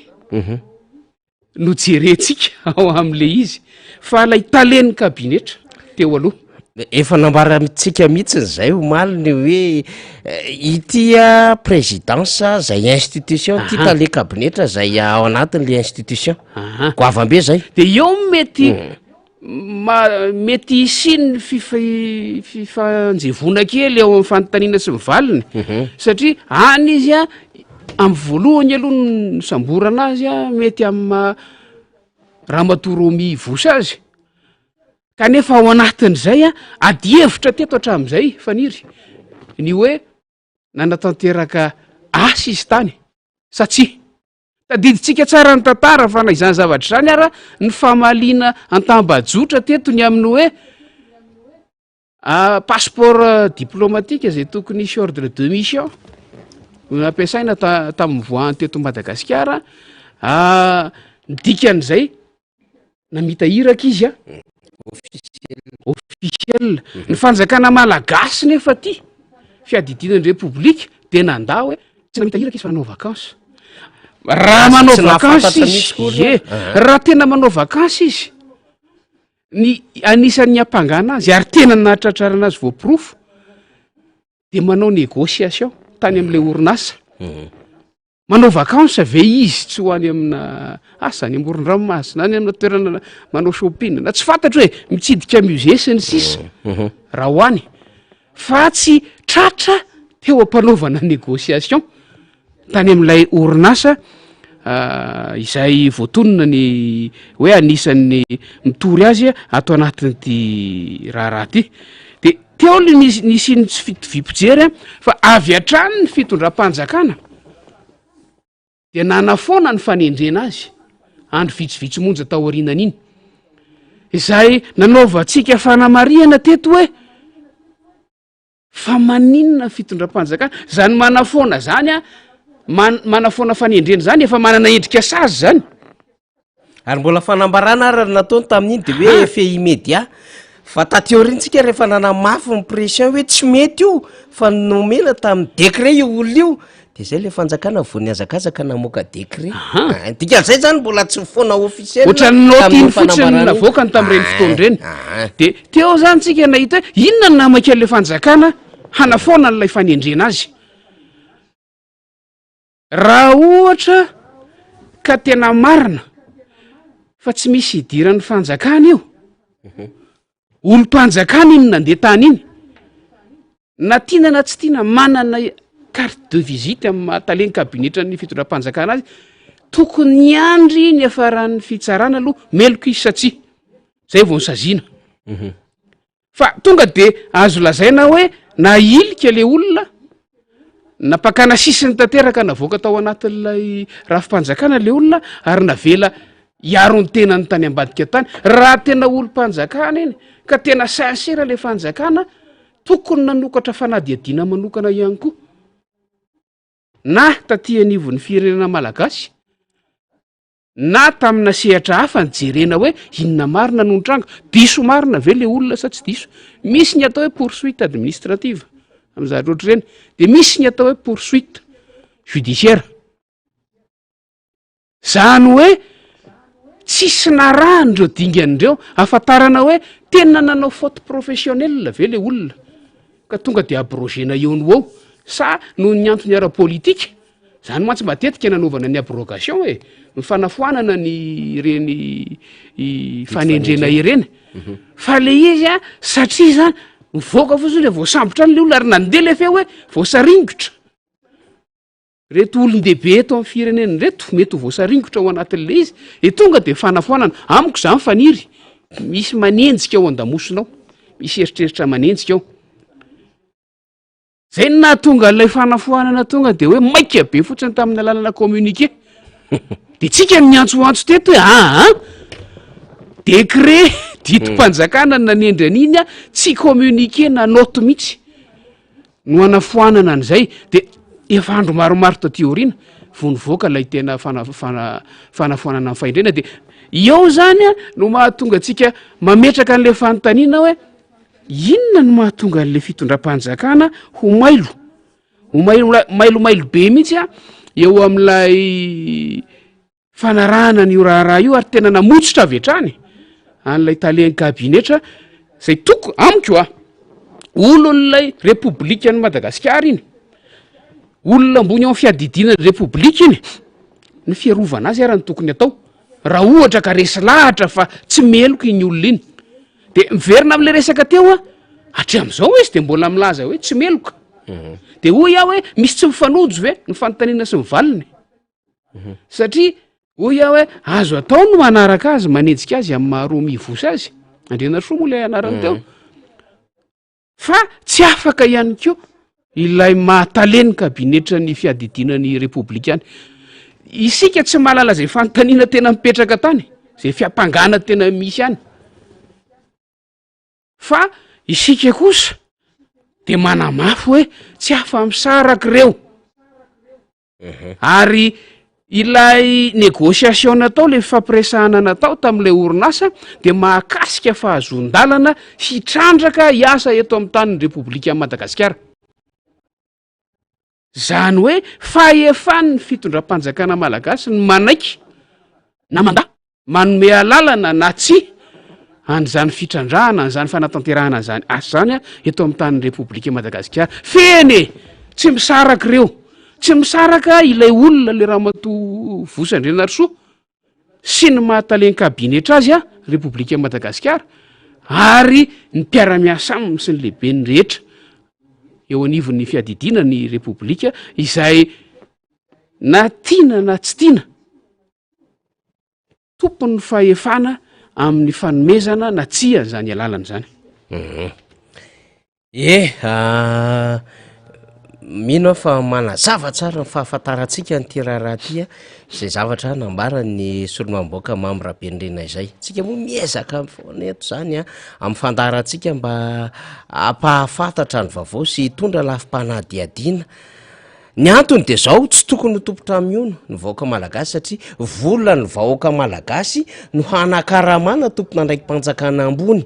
no jerentsika ao amin'le izy fa ilay talen'ny kabinetra teo aloha. Efa nambarantsika mihitsy zay omaly ny hoe ity a présidence zay institution ty tale kabinetra zay ao anatin'le institution. Goavam-be zay. De eo mety ma- mety hisian'ny fifa- fifanjevoana kely ao amin'ny fanontaniana sy ny valiny satria any izy a amin'ny voalohany aloha no nisamborana azy a mety amin'ny maha ramatoa Romy vosa azy kanefa ao anatin'izay a adihevitra teto hatramin'izay Faniry ny hoe nanatanteraka asa izy tany sa tsia. Tadidintsika tsara ny tantara fa na izany zavatra izany ara ny famaliana an-tambajotra teto ny amin'ny hoe ah, passeport diplomatique izay tokony hisy ordre de mission no nampiasaina ta- tamin'ny voahany teto Madagasikara. Ah, ny dikan'izay namita iraka izy a officiel. Ny fanjakana malagasy nefa ty fiadidiana ny repoblika de nandà hoe tsy namita iraka izy fa nanao vacance. Raha manao Tsy vacance nahafantatra izy, mihitsy koa ie, aloha. raha tena manao vacance izy, ny anisan'ny ampangana azy ary tena nahatratrarana azy voaporofo de manao négociation tany amin'ilay orinasa. Manao vacances ve izy tsy ho any amina asa any amoron-dranomasina, any amina toerana manao shopping na tsy fantatro e, mitsidika musée sy ny sisa raha ho any fa tsy tratra teo am-panaovana négociation tany amin'ilay orinasa izay voatonona ny hoe anisan'ny mitory azy ato anatin'ity raharaha ity. De teo ny nisy nisian'ny tsy fitoviam-pijery fa avy hatrany ny fitondram-panjakana dia nanafoana ny fanendrena azy andro vitsivitsy monja taorianan'iny, izay nanaovantsika fanamarihana teto hoe fa maninona ny fitondram-panjakana zany manafoana zany a, man- manafoana fanendrena zany efa manana endrika sazy zany. Ary mbola fanambarana ary ny nataony tamin'iny de hoe effet immédiat. Fa taty aoriana tsika rehefa nanamafy ny pression hoe tsy mety io fa nomena tamin'ny décret io olona io de zay le fanjakana vao nihazakazaka namoaka décret. Aha. Ah, dikan'izay zany mbola tsy foana officiel Ohatran'ny naoty tamin'io iny fotsiny fanambarana io. navoakany tamin'ireny fotoana ireny. Ah, ah. De teo zany tsika nahita hoe inona no namaky an'ilay fanjakana hanafoana an'ilay fanendrena azy. Raha ohatra ka tena marina fa tsy misy idiran'ny fanjakana io, olom-panjakana iny nandeha tany iny, na tiana na tsy tiana manana carte de visite amin'ny maha talen'ny kabinetran'ny fitondram-panjakana azy, tokony hiandry ny hiafaran'ny fitsarana aloha, meloka izy sa tsia, zay vao nosaziana. Fa tonga de azo lazaina hoe nahilika le olona, nampakana sisiny tanteraka navoaka tao anatin'ilay rafi-panjakana le olona ary navela hiaro ny tenany tany ambadika tany. Raha tena olom-panjakana iny ka tena sincère le fanjakana, tokony nanokatra fanadihadiana manokana ihany koa na taty anivon'ny firenena malagasy na tamina sehatra hafa nijerena hoe inona marina no nitranga, diso marina ve le olona sa tsy diso. Misy ny atao hoe poursuite administrative amin'ny zavatra ohatr'ireny, de misy ny atao hoe poursuite judiciaire. Zany hoe tsisy narahana ireo dingana ireo ahafantarana hoe tena nanao faute professionnelle ve le olona ka tonga de abrogena eo no ho eo sa noho ny antony ara-politika. Zany mantsy matetika nanaovana ny abrogation e, ny fanafoanana ny ireny fanendrena ireny. Mhm. Fa le izy a, satria zany mivoaka fotsiny le voasambotra any le olona ary nandeha le feo hoe voasaringotra. Reto olon-dehibe eto amin'ny firenena ireto mety ho voasaringotra ao anatin'le izy, de tonga de fanafoanana. Amiko zany faniry, misy manenjika ao an-damosina ao, misy eritreritra manenjika ao. Zay no nahatonga an'ilay fanafoanana tonga de hoe maika be fotsiny tamin'ny alalana communiqué. De tsika no niantsoantso teto hoe aa décret didim-panjakana no nanendry an'iny a, tsy communiqué na note mihitsy no hanafoanana an'izay. De efa andro maromaro taty aoriana vao nivoaka ilay tena fana- fana- fanafoanana ny fahendrena. De eo zany a no mahatonga antsika mametraka an'ilay fanontaniana hoe Inona no mahatonga an'ilay fitondram-panjakana ho mailo, ho mailo mailomailo be mihitsy a, eo amin'ilay fanarahana an'io raharaha io ary tena namotsotra avy hatrany an'ilay talen'ny kabinetra izay toko amiko a, olon'ilay repoblikan'i Madagasikara iny, olona ambony ao amin'ny fiadidiana ny repoblika iny, ny fiarovana azy ara no tokony atao raha ohatra ka resy lahatra fa tsy meloka iny olona iny. De miverina am'le resaka teo aho, hatramin'izao izy de mbola milaza hoe tsy meloka. Mhm. De hoy aho hoe misy tsy mifanojo ve ny fanontaniana sy ny valiny? Mhm. Satria hoy aho hoe azo atao no manaraka azy, manenjika azy amin'ny maha roa mivosa azy, Andrianarisoa moa ilay anarany teo. Mhm. Fa tsy afaka ihany koa ilay maha talen'ny kabinetran'ny fiadidiana ny Repoblika any. Isika tsy mahalala izay fanontaniana tena mipetraka tany, izay fiampangana tena misy any. Fa isika kosa de manamafy hoe tsy afa-misaraka ireo. Ary ilay négociation natao, ilay fifampiresahana natao tamin'ilay orinasa dia mahakasika fahazoan-dalana hitrandraka hiasa eto amin'ny tanin'ny Repoblikan'i Madagasikara. Izany hoe fahefan'ny fitondram-panjakana malagasy ny manaiky na mandà. Manome alalana na tsia an'izany fitrandrahana, an'izany fanatanterahana an'izany asa izany eto amin'ny tanin'ny Repoblika Madagasikara. Fehiny e! Tsy misaraka ireo. Tsy misaraka ilay olona, ilay ramatoa Vosa Andrianarisoa sy ny maha talen-kabinetra azy Repoblika Madagasikara ary ny mpiara-miasa aminy sy ny lehibeny rehetra eo anivon'ny fiadidiana ny Repoblika izay na tiana na tsy tiana Tompon'ny fahefana amin'ny fanomezana na tsia izany alalana izany. Mhm. E, ah, mino aho fa manazava tsara ny fahafantarantsika an'ity raharaha ity izay zavatra nambaran'ny solombavambahoaka Mamy Rabenirina izay. Tsika moa miezaka foana eto izany a, amin'ny fandaharantsika mba hampahafantatra ny vaovao sy hitondra lafim-panadihadiana. Ny antony dia zao, tsy tokony ho tompon-trano mihono ny vahoaka malagasy satria volan'ny vahoaka malagasy no hanakaramana tompon'andraiki-panjakana ambony.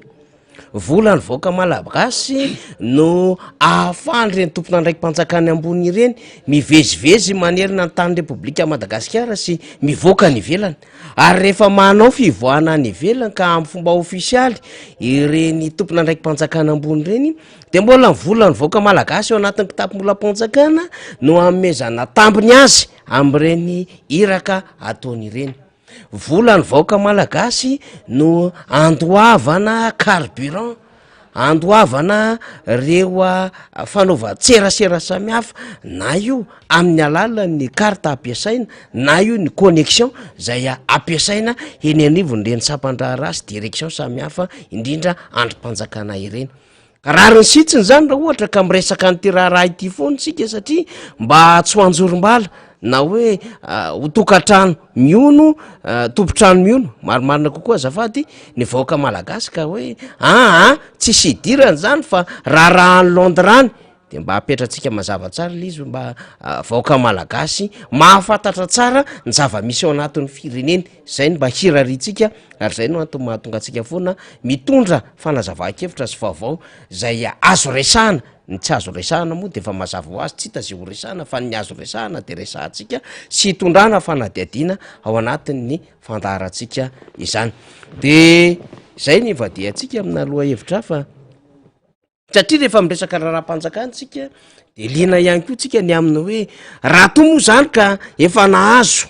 Volan'ny vahoaka malagasy no ahafahan'ireny tompon'andraiki-panjakana ambony ireny mivezivezy manerana ny tanin'ny Repoblika Madagasikara sy mivoaka any ivelany. Ary rehefa manao fivoahana any ivelany ka amin'ny fomba ofisialy ireny tompon'andraiki-panjakana ambony ireny dia mbola ny volan'ny vahoaka malagasy ao anatin'ny kitapom-bolam-panjakana no anomezana tambiny azy amin'ireny iraka ataony ireny. Volan'ny vahoaka malagasy no andoavana carburant, andoavana reo fanaovan-tserasera samihafa na io amin'ny alalan'ny carte ampiasaina na io ny connexion zay ampiasaina eny anivon'ireny sampan-draharaha sy direction samihafa indrindra andrim-panjakana ireny. Rariny sitsiny zany raha ohatra ka miresaka an'ity raharaha ity foana isika satria mba tsy ho anjorom-bala na hoe ho tokantrano mihono, tompon-trano mihono, marimarina kokoa azafady, ny vahoaka malagasy ka hoe aa tsisy idirany zany fa raharaha any Londres any, de mba apetratsika mazava tsara le izy mba vahoaka malagasy mahafantatra tsara ny zava-misy ao anatin'ny fireneny, zay no mba hirariantsika ary zay no antony mahatonga antsika foana mitondra fanazavan-kevitra sy vaovao zay azo resahana, ny tsy azo resahana moa de efa mazava ho azy tsy hita zay ho resahana fa ny azo resahana de resahantsika sy hitondrana fanadihadiana ao anatin'ny fandaharantsika izany, de zay ny ivadihantsika amina lohahevitra hafa. Satria rehefa miresaka raharaham-panjakana isika de liana ihany koa tsika ny amin'ny hoe raha toa moa zany ka efa nahazo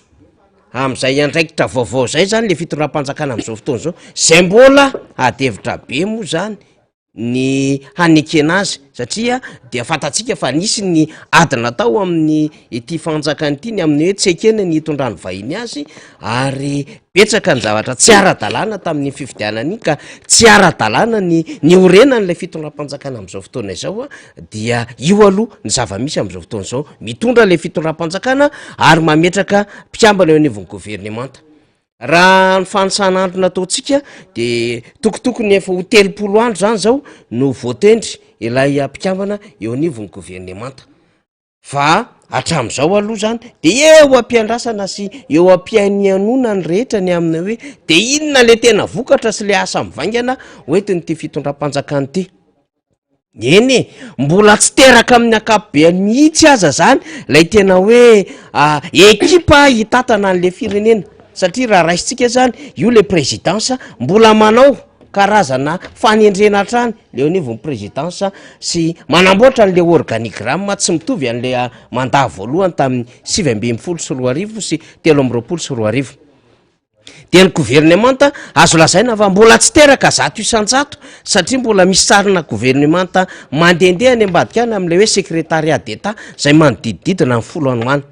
am'izay andraikitra vaovao zay zany le fitondram-panjakana am'izao fotoana zao, zay mbola ady hevitra be moa zany ny hanekena azy satria dia fantatsika fa nisy ny ady natao amin'ny ity fanjakana ity ny amin'ny hoe tsy ekena ny hitondran'ny vahiny azy ary betsaka ny zavatra tsy ara-dalàna tamin'iny fifidianana iny ka tsy ara-dalàna ny niorenan'ilay fitondram-panjakana amin'izao fotoana izao a, dia io aloha ny zava-misy amin'izao fotoana izao, mitondra ilay fitondram-panjakana ary mametraka mpikambana eo anivon'ny governemanta. Raha ny fanisan'andro nataontsika de tokotokony efa ho 30 andro zany zao no voatendry ilay mpikambana eo anivon'ny governemanta. Fa hatramin'izao aloha zany de eo am-piandrasana sy eo am-pihainoana ny rehetra ny amin'ny hoe de inona le tena vokatra sy le asa mivaingana hoentin'ity fitondram-panjakana ity. Eny e, mbola tsy teraka amin'ny ankapobeany mihitsy aza zany lay tena hoe ekipa hitantana an'le firenena satria raha raisintsika zany io le présidence mbola manao karazana fanendrena hatrany le eo anivon'ny présidence sy manamboatra an'le organigramme tsy mitovy an'le mandat voalohany tamin'ny 2019 sy 2023. De ny governemanta azo lazaina fa mbola tsy teraka 100% satria mbola misy sarina governemanta mandehandeha any ambadika any am'le hoe secrétariat d'État zay manodidididina ny 10 any ho any,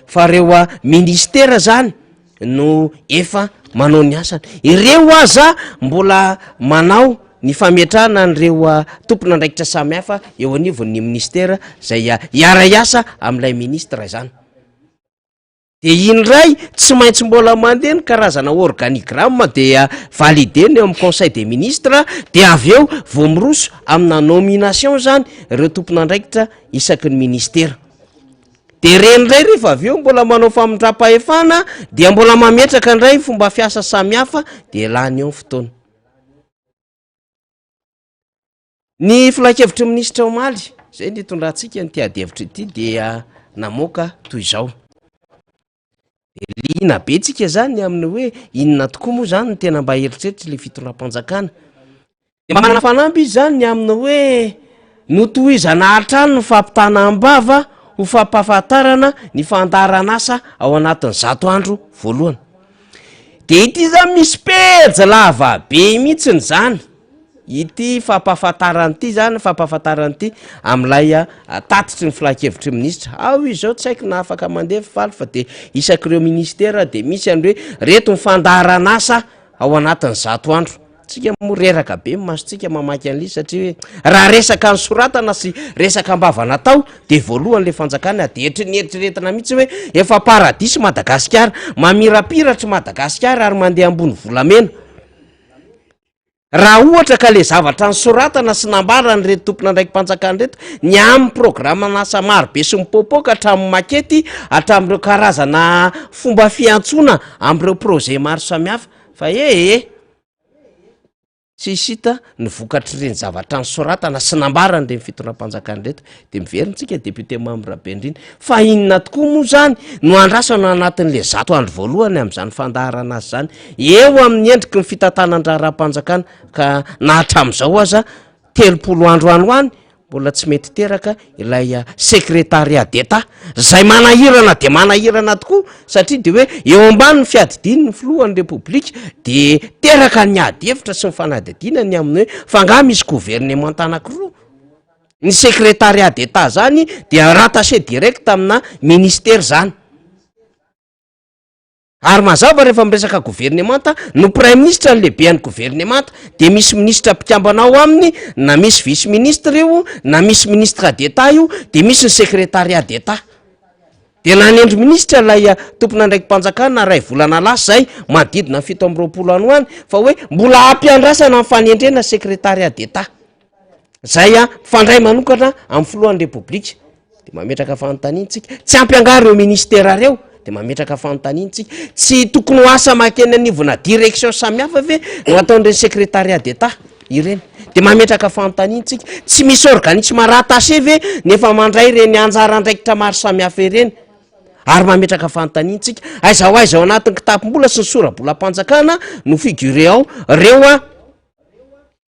fa reo ministera zany no efa manao ny asany, ireo aza mbola manao ny fametrahana an'ireo tompon'andraikitra samihafa eo anivon'ny ministera zay hiara-hiasa amin'ilay ministra izany. De iny indray tsy maintsy mbola mandeha ny karazana organigramme dia validena eo amin'ny conseil des ministres de avy eo vao miroso amina nomination zany ireo tompon'andraikitra isaky ny ministera. De ireny indray rehefa avy eo mbola manao famindram-pahefana dia mbola mametraka indray fomba fiasa samihafa de lany eo ny fotoana. Ny filankevitry ny minisitra omaly, izay nitondrantsika an'ity adihevitra ity dia namoaka toy izao. Liana be tsika zany amin'ny hoe inona tokoa moa zany no tena mba eritreritry le fitondram-panjakana. De mba manana fanamby izy zany ny amin'ny hoe notohizana hatrany ny fampitana am-bava ho fampahafantarana ny fandaharan'asa ao anatin'ny 100 andro voalohany. De ity zany misy pejy lava be mihitsiny zany. Ity fampahafantarana ity zany, fampahafantarana ity amin'ilay tatitry ny filankevitry ny minisitra. Ao izy zao tsy haiko na afaka mandeha faly fa de isak'ireo ministera de misy an'ireo hoe reto ny fandaharan'asa ao anatin'ny 100 andro. Tsika moa reraka be ny masontsika mamaky an'ilay izy satria hoe raha resaka nosoratana sy resaka am-bava natao de voalohany le fanjakana de eritreretina mihitsy hoe efa paradisa Madagasikara, mamirapiratra Madagasikara ary mandeha ambony volamena. Raha ohatra ka le zavatra nosoratana sy nambaran'ireto tompon'andraiki-panjakana ireto ny amin'ny programan'asa maro be sy mipoapoaka hatramin'ny makety hatramin'ireo karazana fomba fiantsoana amin'ireo projet maro samihafa fa ee. Tsisy hita ny vokatr'ireny zavatra nosoratana sy nambaran'ireny fitondram-panjakana ireto. Dia miverina tsika député Mamy Rabenirina, fa inona tokoa moa izany no andrasana anatin'ilay 100 andro voalohany amin'izany fandaharan'asa izany eo amin'ny endriky ny fitantanan-draharaham-panjakana ka na hatramin'izao aza 30 andro any ho any Mbola tsy mety teraka ilay secrétariat d'Etat zay manahirana dia manahirana tokoa satria de hoe eo ambany ny fiadidiany ny filohan'ny repoblika de teraka ny ady hevitra sy ny fanadihadiana ny amin'ny hoe fa angaha misy gouvernemanta anakiroa? Ny secrétariat d'Etat zany dia rattaché direct amina ministera zany. Ary mazava rehefa miresaka governemanta, no praiminisitra no lehibean'ny governemanta, dia misy minisitra mpikambana ao aminy, na misy vice ministre io, na misy ministre d'Etat io, dia misy ny secrétariat d'Etat. Dia nanendry minisitra ilay tompon'andraiki-panjakana iray volana lasa izay, manodidina ny 27 any ho any, fa hoe mbola ampiandrasana ny fanendrena secrétariat d'Etat. Zay a, mifandray manokana amin'ny filohan'ny repoblika, de mametraka fanontaniana tsika, tsy ampy angaha ireo ministera reo? De mametraka fanontaniana tsika, tsy tokony ho asa makeny anivona direction samihafa ve no ataon'ireny secrétariat d'Etat ireny? De mametraka fanontaniana tsika, tsy misy organisme rattaché ve nefa mandray ireny anjara andraikitra maro samihafa ireny? Ary mametraka fanontaniana tsika, aiza ho aiza ao anatin'ny kitapom-bola sy ny sora-bolam-panjakana no figure ao reo a?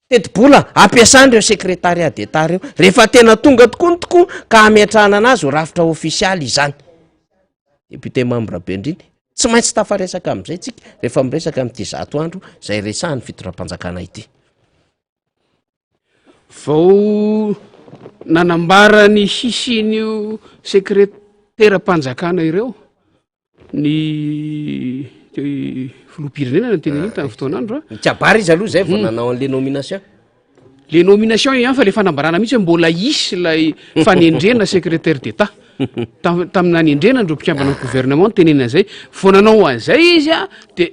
Tetibola ampiasan'ireo secrétariat d'Etat ireo rehefa tena tonga tokoa ny tokoa ka hametrahana anazy ho rafitra ofisialy izany. Député Mamy Rabenirina, tsy maintsy tafaresaka amin'izay tsika rehefa miresaka amin'ity 100 andro izay resahan'ny fitondram-panjakana ity. Vao nanambara ny hisian'io sekreteram-panjakana ireo ny filoham-pirenena no tena iny tamin'ny fotoan'andro a. Nikabary izy aloha zay vao nanao an'le nomination. Le nomination ihany fa le fanambarana mihitsy hoe mbola hisy ilay fanendrena secrétaire d'État. Tam-, tamin'ny nanendrena an'ireo mpikambana ny gouvernement no tenenina an'izay. Vao nanao an'izay izy a, de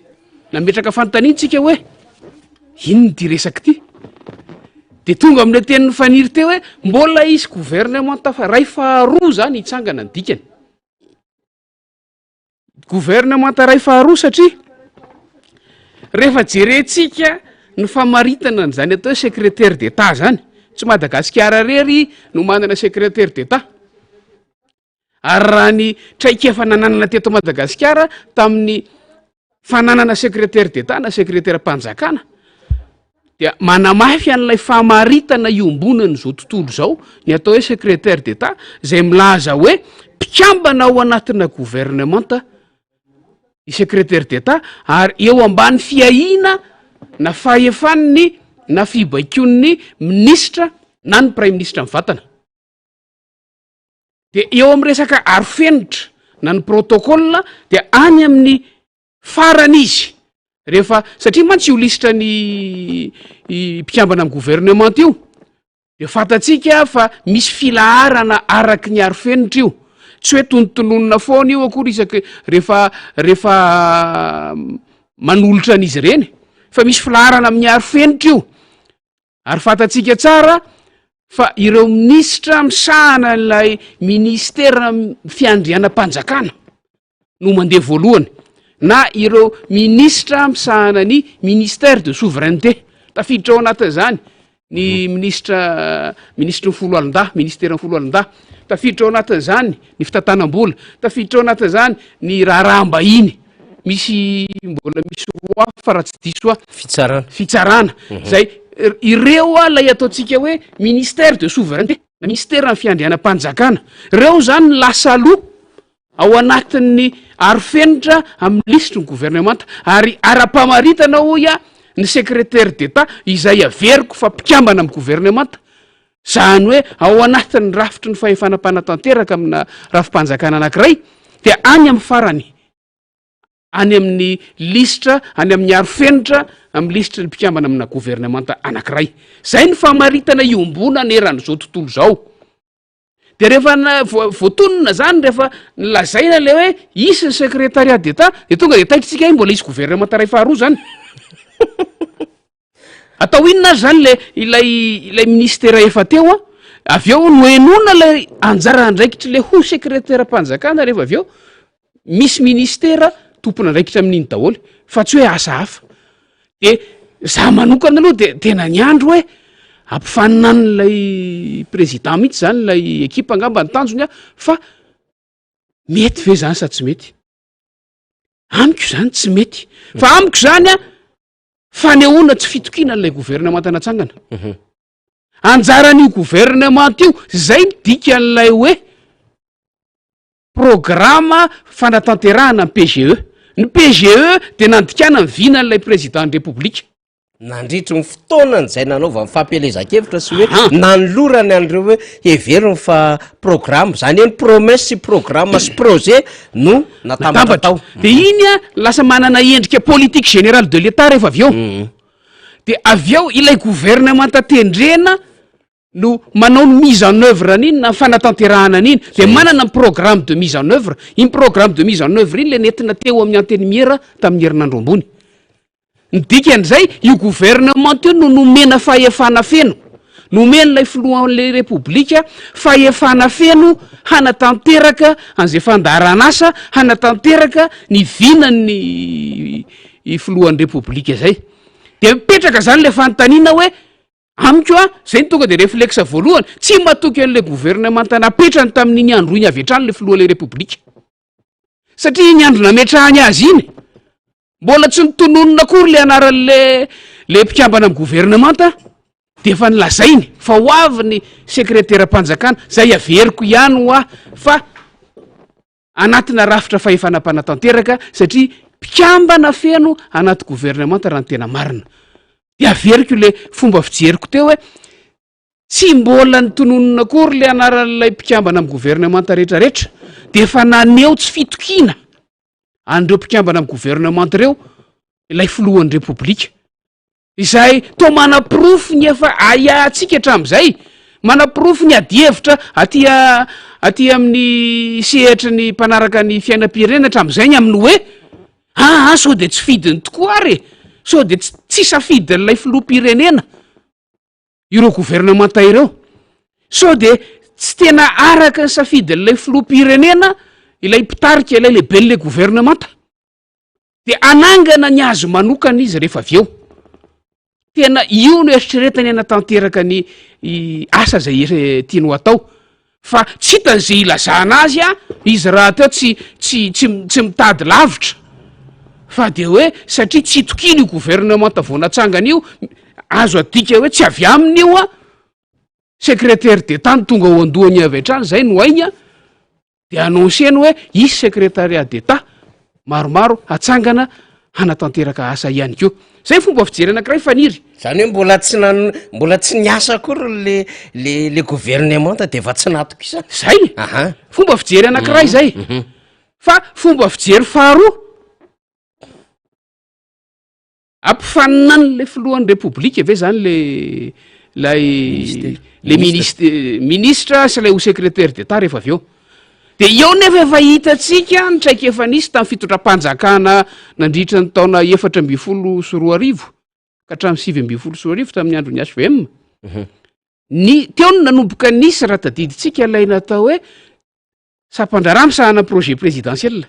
nametraka fanontaniana tsika hoe inona ity resaka ity? De tonga amin'ilay tenin'i Faniry teo hoe mbola hisy gouvernement tafa-, ray faharoa zany hitsangana ny dikany. Gouvernemanta iray faharoa satria rehefa jerentsika ny famaritana an'izany atao hoe secrétaire d'Etat zany, tsy Madagasikara irery no manana secrétaire d'Etat. Ary raha ny traikefa nananana teto Madagasikara tamin'ny fananana secrétaire d'Etat na sekreteram-panjakana dia manamafy an'ilay famaritana iombonan'izao tontolo izao ny atao hoe secrétaire d'Etat izay milaza hoe mpikambana ao anatina governemanta ny secrétaire d'Etat ary eo ambany fiahiana na fahefan'ny na fibaikoan'ny minisitra na ny praiminisitra mivantana. De eo amin'ny resaka arofenitra na ny protocole dia any amin'ny farany izy rehefa, satria mantsy io lisitra ny mpikambana amin'ny gouvernement io de fantatsika fa misy filaharana araky ny arofenitra io, tsy hoe tonotononina foana io akory isaky rehefa rehefa manolotra an'izy ireny fa misy filaharana amin'ny arofenitra io. Ary fantatsika tsara fa ireo minisitra misahana ilay minisitera fiandrianam-panjakana no mandeha voalohany, na ireo minisitra misahana ny ministère de souveraineté, tafiditra ao anatin'izany ny minisitra minisitry ny foloalindahy, ministeran'ny foloalindahy, tafiditra ao anatin'izany ny fitantanam-bola, tafiditra ao anatin'izany ny raharaham-bahiny. Misy mbola misy roa hafa raha tsy diso aho. Fitsarana. Fitsarana. Zay ireo a lay ataontsika hoe ministère de souveraineté, na ministère ny fiandrianam-panjakana. Ireo zany ny lasa aloha ao anatin'ny arofenitra amin'ny lisitry ny governemanta. Ary ara-pamaritana hoy aho ny secrétaire d'Etat izay averiko fa mpikambana amin'ny governemanta. Izany hoe ao anatin'ny rafitry ny fahefana mpanatanteraka amina rafi-panjakana anankiray dia any amin'ny farany, any amin'ny lisitra, any amin'ny arofenitra amin'ny lisitry ny mpikambana amina governemanta anankiray. Izay ny famaritana iombonana eran'izao tontolo izao. Dia rehefa voatonona izany, rehefa nolazaina ilay hoe hisy ny secrétariat d'Etat, dia tonga dia taitra isika hoe mbola hisy governemanta iray faharoa izany. Atao inona ary izany ilay ilay ilay ministera efa teo a? Avy eo nohenoina ilay anjara andraikitr'ilay ho sekreteram-panjakana rehefa avy eo misy ministera tompon'andraikitra amin'iny daholo fa tsy hoe asa hafa. De Za manokana aloha de tena niandry hoe ampifanina an'ilay président mihitsy zany ilay ekipa angamba ny tanjony a, fa mety ve zany sa tsy mety? Amiko zany tsy mety, fa amiko zany a fanehoana tsy fitokiana an'ilay governemanta natsangana. Anjaran'io governemanta io, zay ny dikan'ilay hoe programa fanatanterahana ny PGE. Ny PGE dia nandikana ny vinan'ilay président ny Repoblika. Nandritry ny fotoanany izay nanaovany fampielezan-kevitra sy hoe nanolorany an'ireo hoe heveriny fa programa, izany hoe ny promesse sy programa sy projet no natambatra tao. Dia iny a lasa manana endrika politique générale de l'Etat rehefa avy eo. Dia avy eo ilay governemanta tendrena no manao ny mise en oeuvre an'iny na ny fanatanterahana an'iny, dia manana ny programme de mise en oeuvre. Iny programme de mise en oeuvre iny le nentina teo amin'ny antenimiera tamin'ny herinandro ambony. Ny dikan'izay, io gouvernement io no nomena fahefana feno, nomen'ilay filohan'ilay repoblika fahefana feno hanatanteraka an'izay fandaharan'asa, hanatanteraka ny vinan'ny filohan'ny repoblika izay. Dia mipetraka izany ilay fanontaniana hoe, Amiko a, zay no tonga de reflexe voalohany, tsy matoky an'ilay gouvernemanta napetrany tamin'iny andro iny avy hatrany ilay filohan'ilay repoblika. Satria iny andro nametrahany azy iny, mbola tsy notononina akory le anaran'le le mpikambana amin'ny gouvernemanta, de efa nolazainy fa ho avy ny sekreteram-panjakana, zay averiko ihany hoa fa anatina rafitra fahefana mpanatanteraka satria mpikambana feno anaty governemanta raha ny tena marina. De averiko le fomba fijeriko teo hoe tsy mbola nitononina akory le anaran'ilay mpikambana amin'ny governemanta rehetrarehetra de efa naneho tsy fitokiana an'ireo mpikambana amin'ny governemanta ireo ilay filohan'ny repoblika. Izay toa manaporofo ny efa ahiahintsika hatramin'izay, manaporofo ny adihevitra aty aty amin'ny sehatry ny mpanaraka ny fiainam-pirenena hatramin'izay ny amin'ny hoe aa sao dia tsy fidiny tokoa ary e, sao dia tsy tsy safidin'ilay filoham-pirenena ireo governemanta ireo, sao dia tsy tena araka ny safidin'ilay filoham-pirenena ilay mpitarika ilay lehiben'ilay governemanta. De hanangana ny azy manokana izy rehefa avy eo. Tena io no eritreretany hanatanteraka ny asa zay tiany ho atao. Fa tsy hitany zay ilazana azy a, izy rahateo tsy tsy tsy tsy mitady lavitra. Fa de hoe satria tsy itokiany io gouvernemanta vao natsangana io, azo adika hoe tsy avy aminy io a, secrétaire d'Etat no tonga ao an-dohany avy hatrany, zay no hainy a. de annonceny hoe hisy secrétariat d'Etat maromaro hatsangana hanatanteraka asa ihany koa. Zay fomba fijery anankiray Faniry. Zany hoe mbola tsy nan- mbola tsy niasa akory le le le gouvernemanta de efa tsy natokisana. Zay! Aha. Fomba fijery anankiray zay. Fa fomba fijery faharoa, Ampifanina an'ilay filohan'ny repoblika ve zany le lay le ministe ministra sy ilay ho secrétaire d'Etat rehefa avy eo? De eo nefa efa hitantsika ny traikefa nisy tamin'ny fitondram-panjakana nandritra ny taona 2014 ka hatramin'ny 2019 tamin'ny andron'ny HVM. Ny teo no nanomboka nisy raha tadidintsika ilay natao hoe sampan-draharaha misahana projet présidentiel.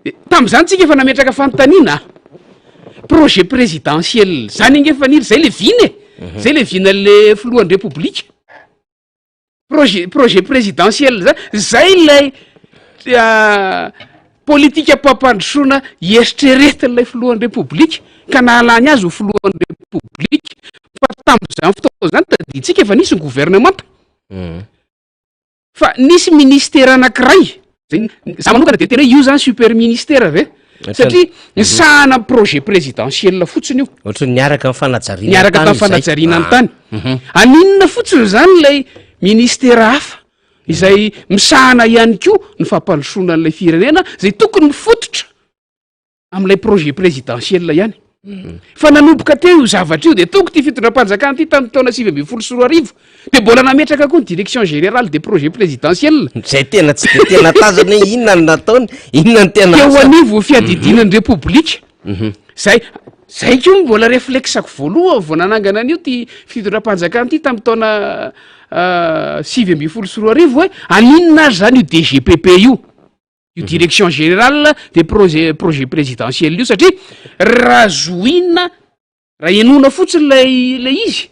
De tamin'izany tsika efa nametraka fanontaniana a! Projet présidentiel zany ange Faniry zay le vina e! Zay le vinan'le filohan'ny repoblika. Projet projet présidentiel zany, zay ilay politikam-pampandrosoana eritreretin'ilay filohan'ny repoblika ka nahalany azy ho filohan'ny repoblika. Fa tamin'izany fotoana izany tadidintsika efa nisy ny governemanta. Fa nisy ministera anakiray, zay, za manokana de tena hoe io zany super ministera ve? Satria misahana ny projet présidentiel fotsiny io. Ohatran'ny niaraka ny fanajariana ny Niaraka tany tamin'ny izay. fanajariana ny Ah. tany. Aninona fotsiny zany ilay ministera hafa izay misahana ihany koa ny fampandrosoana an'ilay firenena izay tokony mifototra amin'ilay projet présidentiel ihany. Fa nanomboka teo io zavatra io de tonga ity fitondram-panjakana ity tamin'ny taona 2019 de mbola nametraka koa ny direction générale des projets présidentiels. Zay tena tsy de tena tazana hoe inona no nataony, inona no tena Teo asany. anivon'ny fiadidiana ny Repoblika. Zay, zay koa mbola réflexe-ko voalohany vao nanangana an'io ty fitondram-panjakana ity tamin'ny taona 2019 hoe aninona ary zany io DGPP io. Io direction générale des projets projet présidentiel io satria raha zohina raha henoina fotsiny ilay ilay izy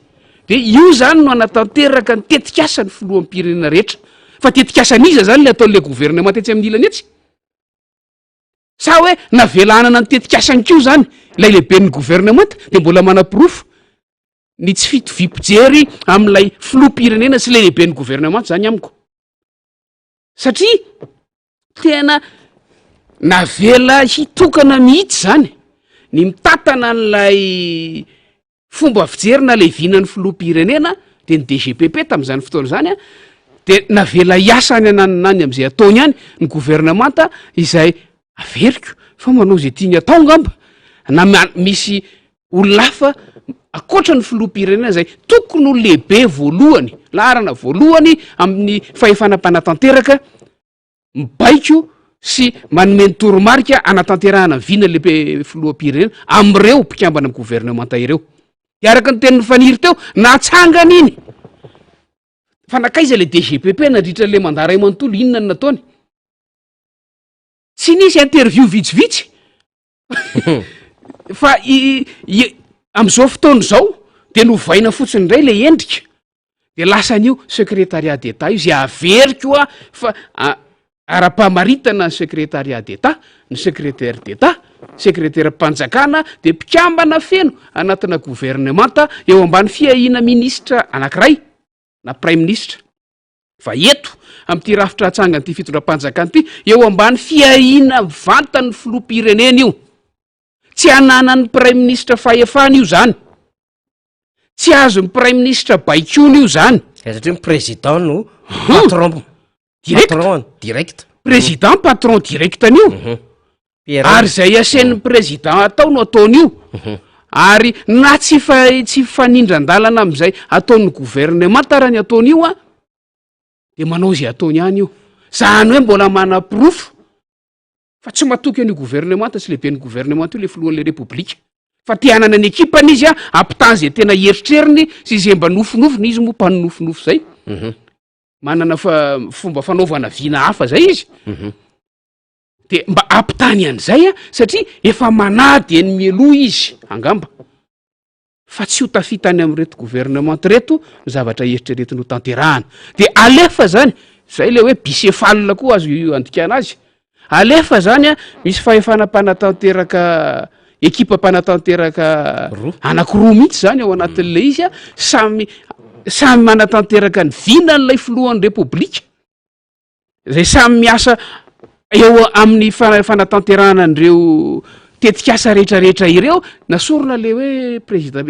de io zany no hanatanteraka ny tetikasa ny filoham-pirenena rehetra. Fa tetikasan'iza zany le ataon'le gouvernement tetsy amin'ny ilany etsy? Sa hoe navela hanana ny tetikasany koa zany ilay lehiben'ny gouvernemanta de mbola manaporofo ny tsy fitoviam-pijery amin'ilay filoham-pirenena sy ilay lehiben'ny gouvernemanta zany amiko. Satria tena navela hitokana mihitsy zany ny mitantana an'ilay Fomba fijery na ilay vinan'ny filoham-pirenena dia ny DGPP tamin'izany fotoana izany dia navela hiasa any ananona any amin'izay ataony any ny governemanta izay averiko fa manao izay tiany atao angamba na misy olona hafa ankoatra ny filoham-pirenena izay tokony ho lehibe voalohany laharana voalohany amin'ny fahefana mpanatanteraka mibaiko sy manome ny toromarika hanatanterahana ny vina le filoham-pirenena amin'ireo mpikambana amin'ny governemanta ireo. De araka ny tenin'i Faniry teo, natsangana iny. Fa nankaiza le DGPP nandritra le mandat ray manontolo, inona no nataony? Tsy nisy interview vitsivitsy fa i, i, amin'izao fotoana izao de novaina fotsiny indray le endrika. De lasa an'io secrétariat d'Etat io zay averiko a fa ara-pamaritana ny secrétariat d'Etat, ny secrétaire d'Etat, sekreteram-panjakana de mpikambana feno anatina governemanta eo ambany fiahiana minisitra anankiray na praiminisitra. Fa eto amin'ity rafitra atsangan'ity fitondram-panjakana ity, eo ambany fiahiana mivantan'ny filoham-pirenena io. Tsy ananan'ny praiminisitra fahefana io zany. Tsy azon'ny praiminisitra baikoana io zany. Eh, satria ny président no patron. Direct. Patron direct. Président patron direct an'io. Pierre. Ary izay asain'ny président atao no ataony io. Ary na tsy fa tsy fanindran-dalana amin'izay ataon'ny gouvernement ara ny ataony io a, de manao izay ataony ihany io. Zany hoe mbola manaporofo fa tsy matoky an'io gouvernemanta sy lehiben'ny gouvernemanta io le filohan'le repoblika fa te hanana ny ekipany izy a ampitany zay tena eritreriny sy izay mba nofinofiny izy moa mpanonofinofy zay manana fa fomba fanaovana vina hafa zay izy de mba ampitany an'izay a satria efa manady eny mialoha izy angamba fa tsy ho tafita any amin'ireto gouvernement ireto ny zavatra eritreretiny ho tanterahana. De alefa zany, zay le hoe bicéphale koa azo andikana azy, alefa zany a, misy fahefana mpanatanteraka, ekipa mpanatanteraka Roa. anakiroa mihitsy zany ao anatin'le izy a, samy samy manatanteraka ny vinan'ilay filohan'ny repoblika. Izay samy miasa eo amin'ny fanatanterahana an'ireo tetikasa rehetrarehetra ireo, nasorina le hoe président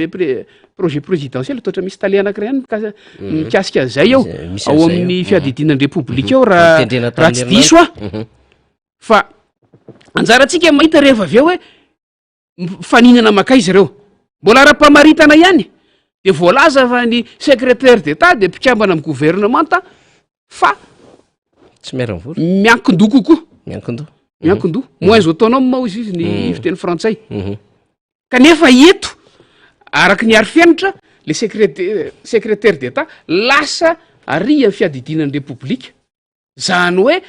projet présidentiel, toa misy tale anankiray ihany mikasika an'izay eo, Misy ao an'izay amin'ny eo. fiadidiana ny repoblika ao raha Notendrena raha tsy tamin'ny diso aho. herinandro. Fa anjarantsika mahita rehefa avy eo hoe mifaninana mankaiza ireo. Mbola ara-pamaritana ihany de voalaza fa ny secrétaire d'Etat de mpikambana amin'ny governemanta fa Tsy miara-mivory. miankin-doha kokoa. Miankin-doha. Miankin-doha. Moins autonome hoy izy ny fiteny frantsay. Kanefa eto araka ny arifenitra le secrétaire d'Etat lasa ary amin'ny fiadidiana ny Repoblika. Zany hoe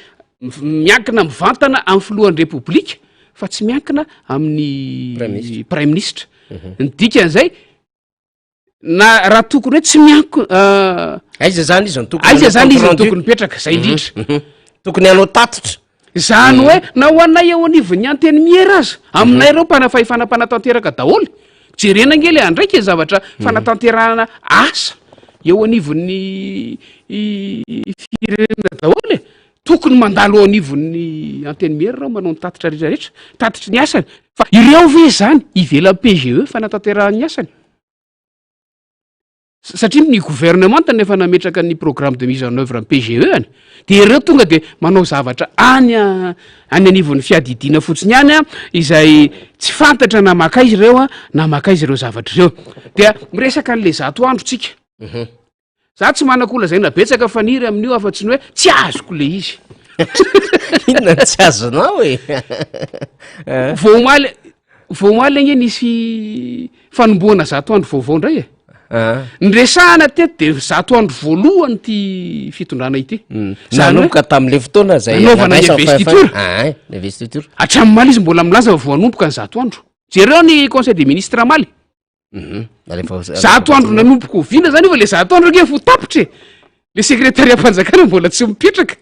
miankina mivantana amin'ny filohan'ny Repoblika fa tsy miankina amin'ny praiminisitra. Ny dikan'izay na raha tokony hoe tsy mianko-, Aiza zany izy no tokony aiza hanao zany izy no compte rendu? tokony mipetraka, zay indrindra. Tokony hanao tatitra. Zany hoe na ho anay eo anivon'ny antenimiera aza, aminay ireo mpana fahefana mpanatanteraka daholo, jerena ange le andraika e, zavatra fanatanterahana asa eo anivon'ny firenena daholo e, tokony mandalo eo anivon'ny antenimiera ireo manao ny tatitra rehetra rehetra, tatitry ny asany, fa ireo ve zany ivelan'ny PGE fanatanterahany ny asany? Satria ny gouvernemanta no efa nametraka ny programme de mise en oeuvre ny PGE any, de ireo tonga de manao zavatra any any anivon'ny fiadidiana fotsiny ihany an, izay tsy fantatra na makaiza ireo an, na makaiza ireo zavatra ireo. Dia miresaka an'le 100 andro tsika. Za tsy manako lazaina betsaka Faniry amin'io afa-tsy ny hoe tsy azoko le izy. Inona no tsy azonao e? Vao omaly, vao omaly anie nisy fanombohana 100 andro vaovao indray e. Ny resahana teto de 100 andro voalohany ty fitondrana ity. Zany hoe Nanomboka tam'le fotoana zay nanaovana ny nandraisana investiture. fahefana. Ah, ny investiture. Hatramin'ny maly izy mbola milaza fa voanomboka ny 100 andro. Jereo ny conseil des ministres maly. 100 andro nanomboka oviana zany io? Fa le 100 andro ange fo tapitra e, le secrétariat mpanjakana mbola tsy mipetraka,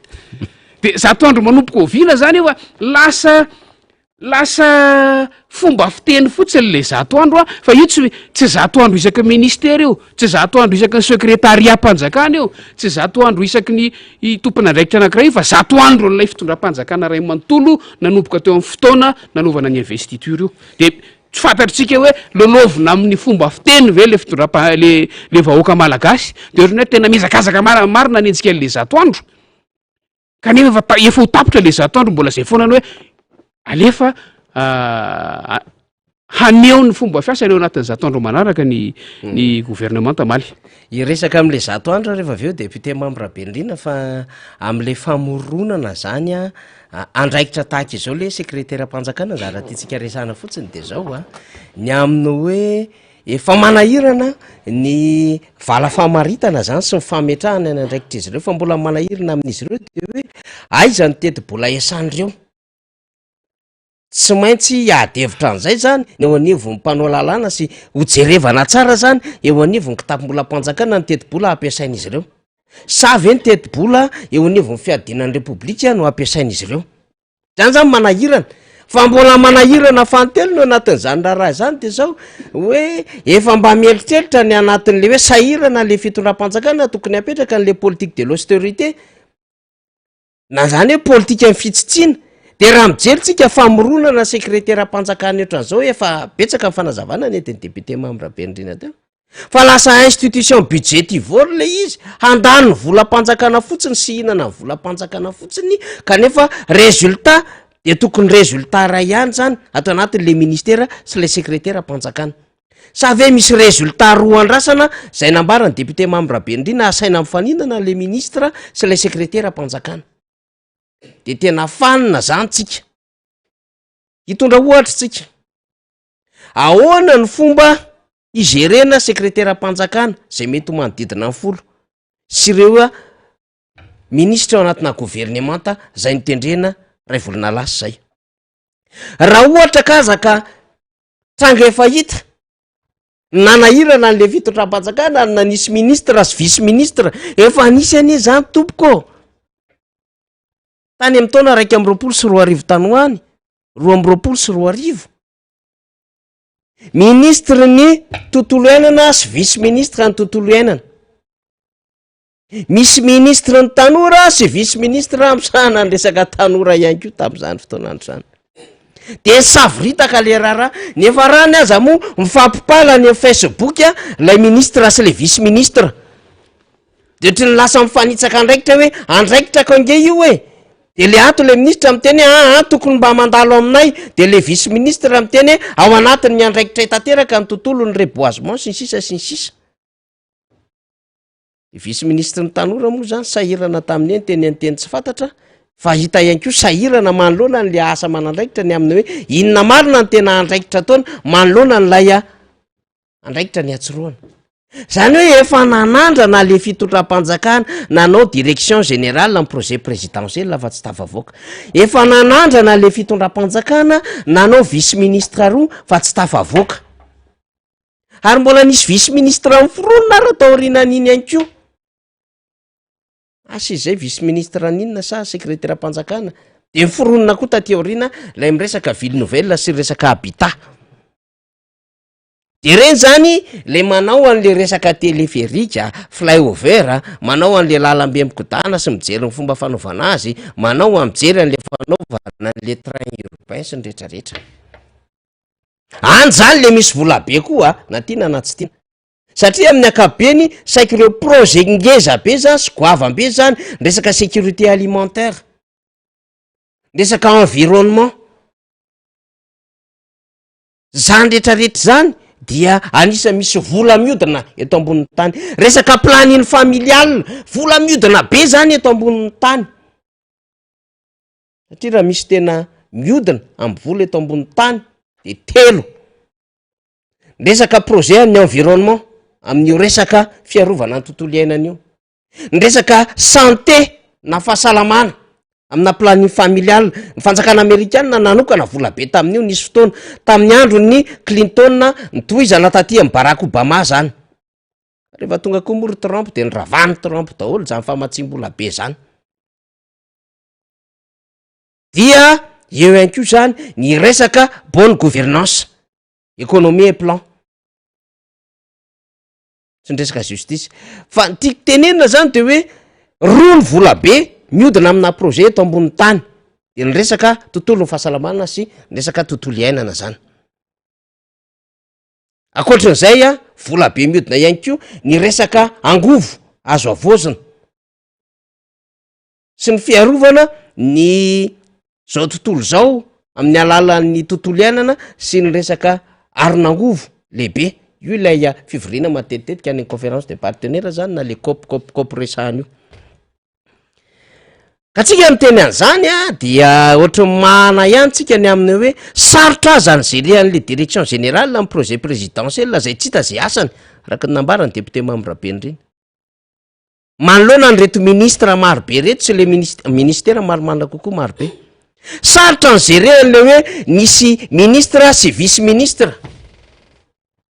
de 100 andro manomboka oviana zany io? Fa lasa fomba fiteny fotsiny le 100 andro a, fa io tsy 100 andro isaky ny ministera io, tsy 100 andro isaky ny secrétariat mpanjakana io, tsy 100 andro isaky ny i tompon'andraikitra anankiray io, fa 100 andro n'ilay fitondram-panjakana ray manontolo nanomboka teo amin'ny fotoana nanaovana ny investiture io. De tsy fantatritsika hoe lolovina amin'ny fomba fiteny ve le fitondram-pa le vahoaka malagasy, de ohatrany hoe tena mihazakazaka marina anenjika an'le 100 andro, kanefa efa ho tapitra le 100 andro, mbola zay foana ny hoe alefa haneho ny fomba fiasa reo anatin'ny 100 andro manaraka ny gouvernement tamaly. Hiresaka am'le 100 andro rehefa avy eo, député Mamy Rabenirina, fa am'le famoronana zany a andraikitra tahaka izao, le sekretera mpanjakana za raha tiantsika resahana fotsiny de zao a, ny amin'ny hoe efa manahirana ny vala famaritana zany sy ny fametrahana ny andraikitra izy ireo, fa mbola manahirana amin'izy ireo de hoe aiza ny teti-bola iasan'ireo. Tsy maintsy hiady hevitra an'izay zany eo anivon'ny mpanao lalàna sy hojerevana tsara zany eo anivon'ny kitapom-bolam-panjakana ny teti-bola ampiasain'izy ireo, sa ve ny teti-bola eo anivon'ny fiadiana ny repoblika no ampiasain'izy ireo? Zany manahirana, fa mbola manahirana fahantelo no anatin'izany raharaha izany de zao hoe efa mba mieritreritra ny anatin'le hoe sahirana le fitondram-panjakana, tokony apetraka n'le politique de l'austérité na zany hoe politika ny fitsitsiana. De raha mijery tsika famoronana sekretera mpanjakana ohatran'izao, efa betsaka ny fanazavana nentin'ny député Mamy Rabenirina teo, fa lasa institution budgétivore le izy, handany ny volam-panjakana fotsiny sy hihinana ny volam-panjakana fotsiny, kanefa résultat de tokony résultat ray ihany zany atao anatin'le ministera sy le sekretera mpanjakana. Sa ve misy résultat roa andrasana zay nambarany député Mamy Rabenirina, asaina mifaninana le ministre sy le sekretera mpanjakana? De tena fanina zany tsika. Hitondra ohatra tsika, ahoana ny fomba igerena sekretera mpanjakana zay mety ho manodidina ny 10 sy ireo a ministra ao anatina governemanta zay nitendrena ray volana lasa zay, raha ohatra ka aza ka tranga efa hita nanahirana an'le fitondram-panjakana na nisy ministre sy vice ministre efa nisy anie zany tompoko tany amy taona 2021 tany ho any, 2022, ministre ny tontolo iainana sy vice ministre ny tontolo iainana, misy ministre ny tanora sy vice ministre misahana ny resaka tanora ihany ko tam'izany fotoan'andro zany. De savoritaka le raharaha, nefa rany aza moa mifampipala ny Facebook a lay ministre sy le vice ministre, de ohatry ny lasa mifanitsaka andraikitra hoe andraikitra ko ange io e. De le ato le ministre miteny hoe aa tokony mba mandalo aminay, de le vice ministre miteny hoe ao anatin'ny andraikitray tanteraka ny tontolo ny reboisement sy ny sisa sy ny sisa. Vice ministre ny tanora moa zany sahirana tamin'ny eny teny anteny tsy fantatra, fa hita ihany koa sahirana manoloana n'le asa manandraikitra ny amin'ny hoe inona marina ny tena andraikitra ataony manoloana n'lay a andraikitra ny atsiroana zany hoe efa nanandrana le fitondram-panjakana nanao direction générale ny projet présidentiel fa tsy tafavoaka, efa nanandrana le fitondram-panjakana nanao vice ministre roa fa tsy tafavoaka, ary mbola nisy vice ministre miforonona ary atao aorianan'iny ihany koa, asa izay vice ministre ninona sa sekretera mpanjakana, de miforonona koa taty aoriana lay miresaka ville nouvelle sy resaka habitat, de reny zany le manao an'le resaka téléphérique, flyover, manao an'le lalambe mikodana sy mijery ny fomba fanaovana azy, manao a mijery an'le fanaovana an'le train urbain sy ny rehetrarehetra any zany, le misy vola be koa na tiana na tsy tiana, satria amin'ny ankapobeny saiky ireo projet ngeza be zany sy goavam-be zany, resaka sécurité alimentaire, resaka environnement zany rehetrarehetra zany dia anisa misy vola miodina eto ambonin'ny tany, resaka planning familial, vola miodina be zany eto ambonin'ny tany, satria raha misy tena miodina amy vola eto ambonin'ny tany de telo: resaka projet amin'ny environnement. amin'io resaka fiarovana ny tontolo iainana io. Ny resaka santé na fahasalamana amina planning familial, ny fanjakana amerikana nanokana vola be tamin'io, nisy fotoana tamin'ny andron'ny Clinton nitohizana taty amin'i Barack Obama zany. Rehefa tonga koa moa ry Trump de noravan'i Trump daholo zany famatsiam-bola be zany. Dia eo ihany koa zany ny resaka bonne gouvernance, économie et plan. Tsy ny resaka justice. Fa ny tiako tenenina zany de hoe roa ny vola be miodina amina projet eto ambonin'ny tany, de ny resaka tontolon'ny fahasalamana sy ny resaka tontolo iainana zany. Ankoatran'izay a, vola be miodina ihany koa ny resaka angovo azo havaozina sy ny fiarovana ny zao tontolo izao amin'ny alalan'ny tontolo iainana sy ny resaka aron'angovo lehibe. Io ilay fivoriana matetitetika any conférence des partenaires zany na le cop cop cop resahana io. Ka tsika miteny an'izany a dia ohatran'ny mahana ihany tsika ny amin'ny hoe sarotra aza ny gérer an'le direction générale amin'ny projet présidentiel zay tsy hita zay asany, araka ny nambaran'ny député Mamy Rabenirina. Manoloana an'ireto ministre maro be reto sy le minis- ministera marimarina kokoa maro be. Sarotra ny gérer an'le hoe nisy ministre sy vice ministre.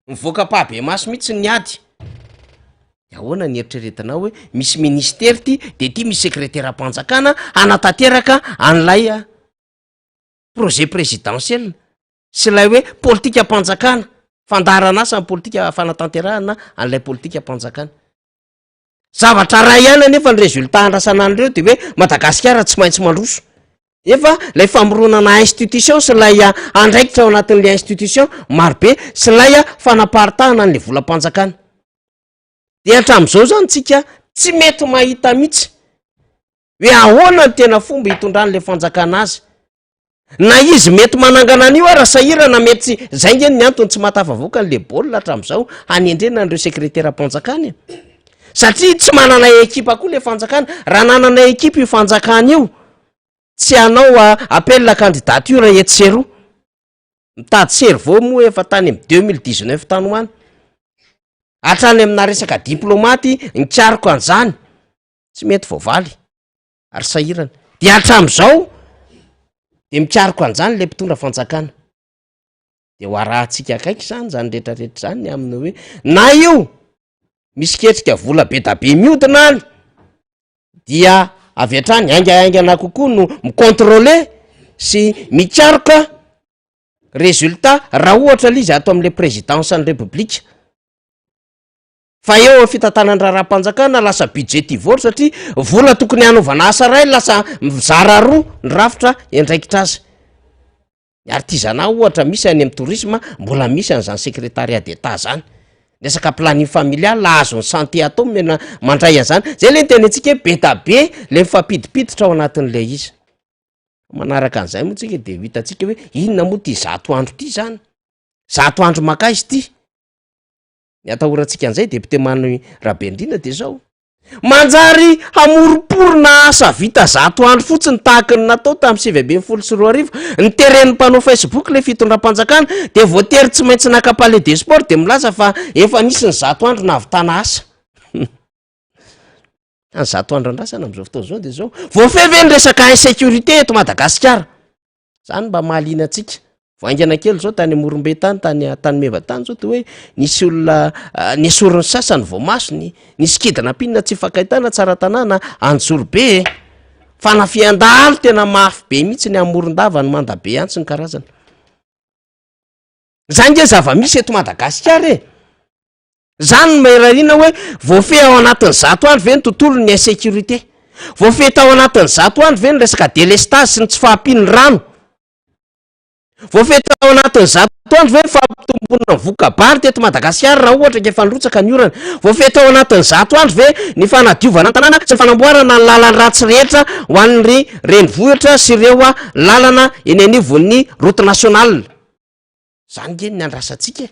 Mivoaka ampahibemaso mihitsy ny ady. De ahoana ny eritreretinao hoe misy ministera ty de ty misy sekreteram-panjakana hanatanteraka an'ilay projet présidentiel sy ilay hoe politikam-panjakana, fandaharan'asa ny politika fanatanterahana an'ilay politikam-panjakana. Zavatra ray ihany anefa ny résultat andrasana an'ireo de hoe Madagasikara tsy maintsy mandroso. Efa lay famoronana institution sy lay andraikitra ao anatin'le institution marobe sy lay fanaparitahana an'le volam-panjakana. De hatramin'izao zany tsika tsy mety mahita mihitsy hoe ahoana ny tena fomba hitondran'le fanjakana azy. Na izy mety manangana an'io ara sahirana mety tsy, zay nge ny antony tsy mahatafavoaka an'le baolina hatramin'izao hanendrena an'ireo sekreteram-panjakana e. Satria tsy manana ekipa koa le fanjakana, raha nanana ekipa io fanjakana io tsy hanao appel à candidature etsy sy eroa. Mitady cerveau moa efa tany amin'ny 2019 tany ho any. Hatrany amina resaka diplomaty nikaroka an'izany, tsy mety voavaly. ary sahirana de hatramin'izao de mikaroka an'izany le mpitondra fanjakana de ho arahantsika akaiky zany zany rehetrarehetra zany ny amin'ny hoe na io misy ketrika vola be da be miodina any dia avy hatrany haingahaingana kokoa no mi-contrôler sy mikaroka résultat raha ohatra le izy ato am'le présidence ny république. Fa eo amin'ny fitantanan'ny raharaham-panjakana lasa budgetivore satria vola tokony hanaovana asa iray lasa mizara roa ny rafitra iandraikitra azy. Ny artisanat ohatra misy any amin'ny tourisme mbola misy an'izany secrétariat d'Etat zany. Resaka planning familial azon'ny santé atao mena mandray an'izany. Zay le niteny antsika hoe be da be le mifampidipiditra ao anatin'ilay izy. Manaraka an'izay moa tsika de ho hitantsika hoe inona moa ty 100 andro ty zany? 100 andro makaiza ty? Ny atahorantsika an'izay député Mamy Rabenirina dia zao, manjary hamoromporona asa vita 100 andro fotsiny tahaky ny natao tamin'ny 2019, ny teren'ny mpanao Facebook ilay fitondram-panjakana dia voatery tsy maintsy naka palais des sports dia milaza fa efa nisy ny 100 andro nahavitana asa. Ny 100 andro andrasana amin'izao fotoana izao dia zao, voafehy ve ny resaka insécurité eto Madagasikara? Zany mba mahaliana antsika. Vao haingana kely zao tany Morombe tany, tany Antanimeva tany zao de hoe nisy olona nesorin'ny sasany voamasony, nisy kidnapping tsy ifankahitana Tsaratanàna, Anjorobe e. Fanafihan-dahalo tena mafy be mihitsy ny any Morondava, any Mandabe any sy ny karazany. Zany nge zava-misy eto Madagasikara e. Zany no mairariana hoe voafehy ao anatin'ny 100 andro ve ny tontolon'ny insécurité? Voafehy tao anatin'ny 100 andro ve ny resaka délestage sy ny tsy fahampian'ny rano? Voafehy tao anatin'ny 100 andro ve ny fampitomboana ny voka-bary teto Madagasikara raha ohatra ka efa nirotsaka ny orana? Voafehy tao anatin'ny 100 andro ve ny fanadiovana ny tanàna sy ny fanamboarana ny lalan-dratsy rehetra ho an'ny renivohitra sy ireo lalana eny anivon'ny route nationale? Zany nge ny andrasantsika e!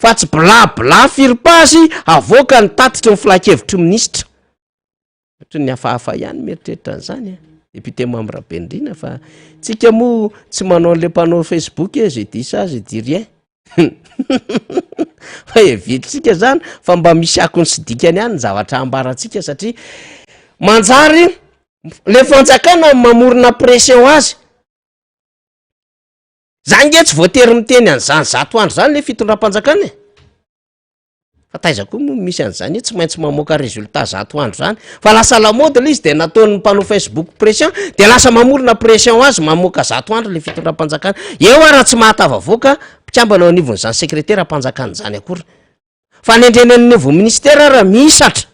Fa tsy bla bla firy pazy avoaka ny tatitry ny filankevitry ny minisitra. Ohatry ny hafahafa ihany mieritreritra an'izany e. Député Mamy Rabenirina fa tsika moa tsy manao an'le mpanao Facebook e, je dis ça, je dis rien. Fa heverintsika zany fa mba misy akony sy dikany ihany ny zavatra ambarantsika satria manjary le fanjakana no mamorona pression azy. Za nge tsy voatery miteny an'izany zato andro zany le fitondram-panjakana e. Fa taiza koa moa misy an'izany hoe tsy maintsy mamoaka résultat zato andro zany fa lasa lamaody le izy de nataon'ny mpanao facebook pression de lasa mamorona pression ho azy mamoaka zato andro le fitondram-panjakana eo ary raha tsy mahatafavoaka mpikambana eo anivon'izany sekreteram-panjakana izany akory fa nendreny any niveau ministera ary mihisatra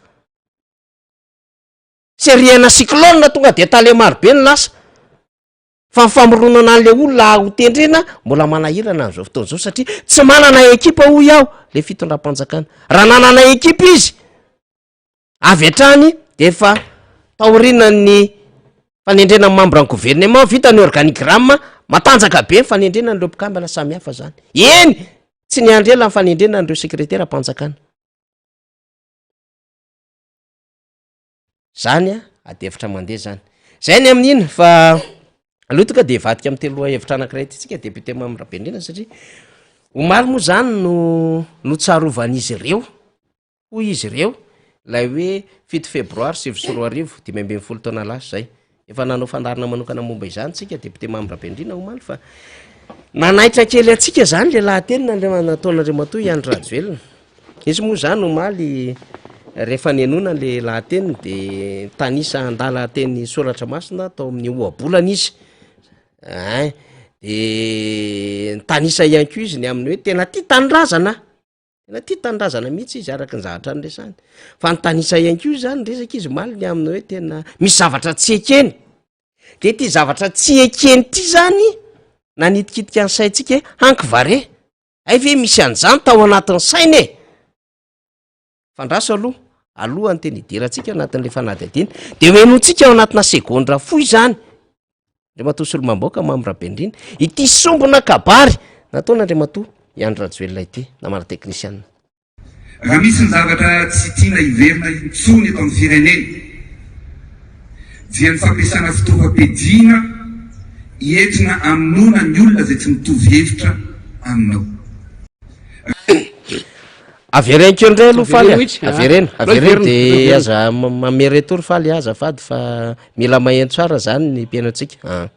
seriana cyclone tonga de tale marobe ny lasa Fa ny famoronana an'le olona ho tendrena mbola manahirana amin'izao fotoana izao satria tsy manana ekipa hoy aho le fitondram-panjakana. Raha nanana ekipa izy avy hatrany de efa taorianan'ny fanendrena ny membre ny gouvernement vita ny organigramme matanjaka be ny fanendrena an'ireo mpikambana samihafa zany. Eny tsy niandry ela ny fanendrena an'ireo sekreteram-panjakana. Zany a, ady hevitra mandeha zany. Zay ny amin'iny fa aleo tonga de hivadika amin'ity lohahevitra anankiray ity tsika député Mamy Rabendrina satria omaly moa zany no notsarovan'izy ireo, hoy izy ireo, ilay hoe 7 febroary 2009, 15 taona lasa zay. Efa nanao fandaharana manokana momba izany tsika député Mamy Rabendrina omaly fa nanaitra kely antsika zany le lahateny nataon'Andriamatoa i Andry Rajoelina. Izy moa zany omaly rehefa nihenoana le lahateniny de nitanisa andalan-teny soratra masina tao amin'ny ohabolana izy, ein, de nitanisa ihany koa izy ny amin'ny hoe tena tia tanindrazana, tena tia tanindrazana mihitsy izy araka ny zavatra niresahany, fa nitanisa ihany koa zany niresaka izy omaly ny amin'ny hoe tena misy zavatra tsy ekeny, de ty zavatra tsy ekeny ty zany nanitikitika ny saintsika hoe hanky va re? Hay ve misy an'izany tao anatin'ny saina e? Fandraso aloha, alohan'ny tena hidirantsika anatin'ilay fanadihadiana, dia ho henointsika ao anatina segondra fohy izany, Andriamatoa Solombavambahoaka Mamy Rabendrina, ity sombina kabary nataon'Andriamatoa i Andry Rajoelina ity, namana teknisiana. Raha misy ny zavatra tsy tiana hiverina intsony eto amin'ny firenena dia ny fampiasana fitaovam-piadiana entina hamonoana ny olona izay tsy mitovy hevitra aminao. Avereno kely indray aloha Faly a. Avereno, avereno de aza manome retour Faly azafady fa mila maheno tsara zany ny mpihaino antsika. Ah.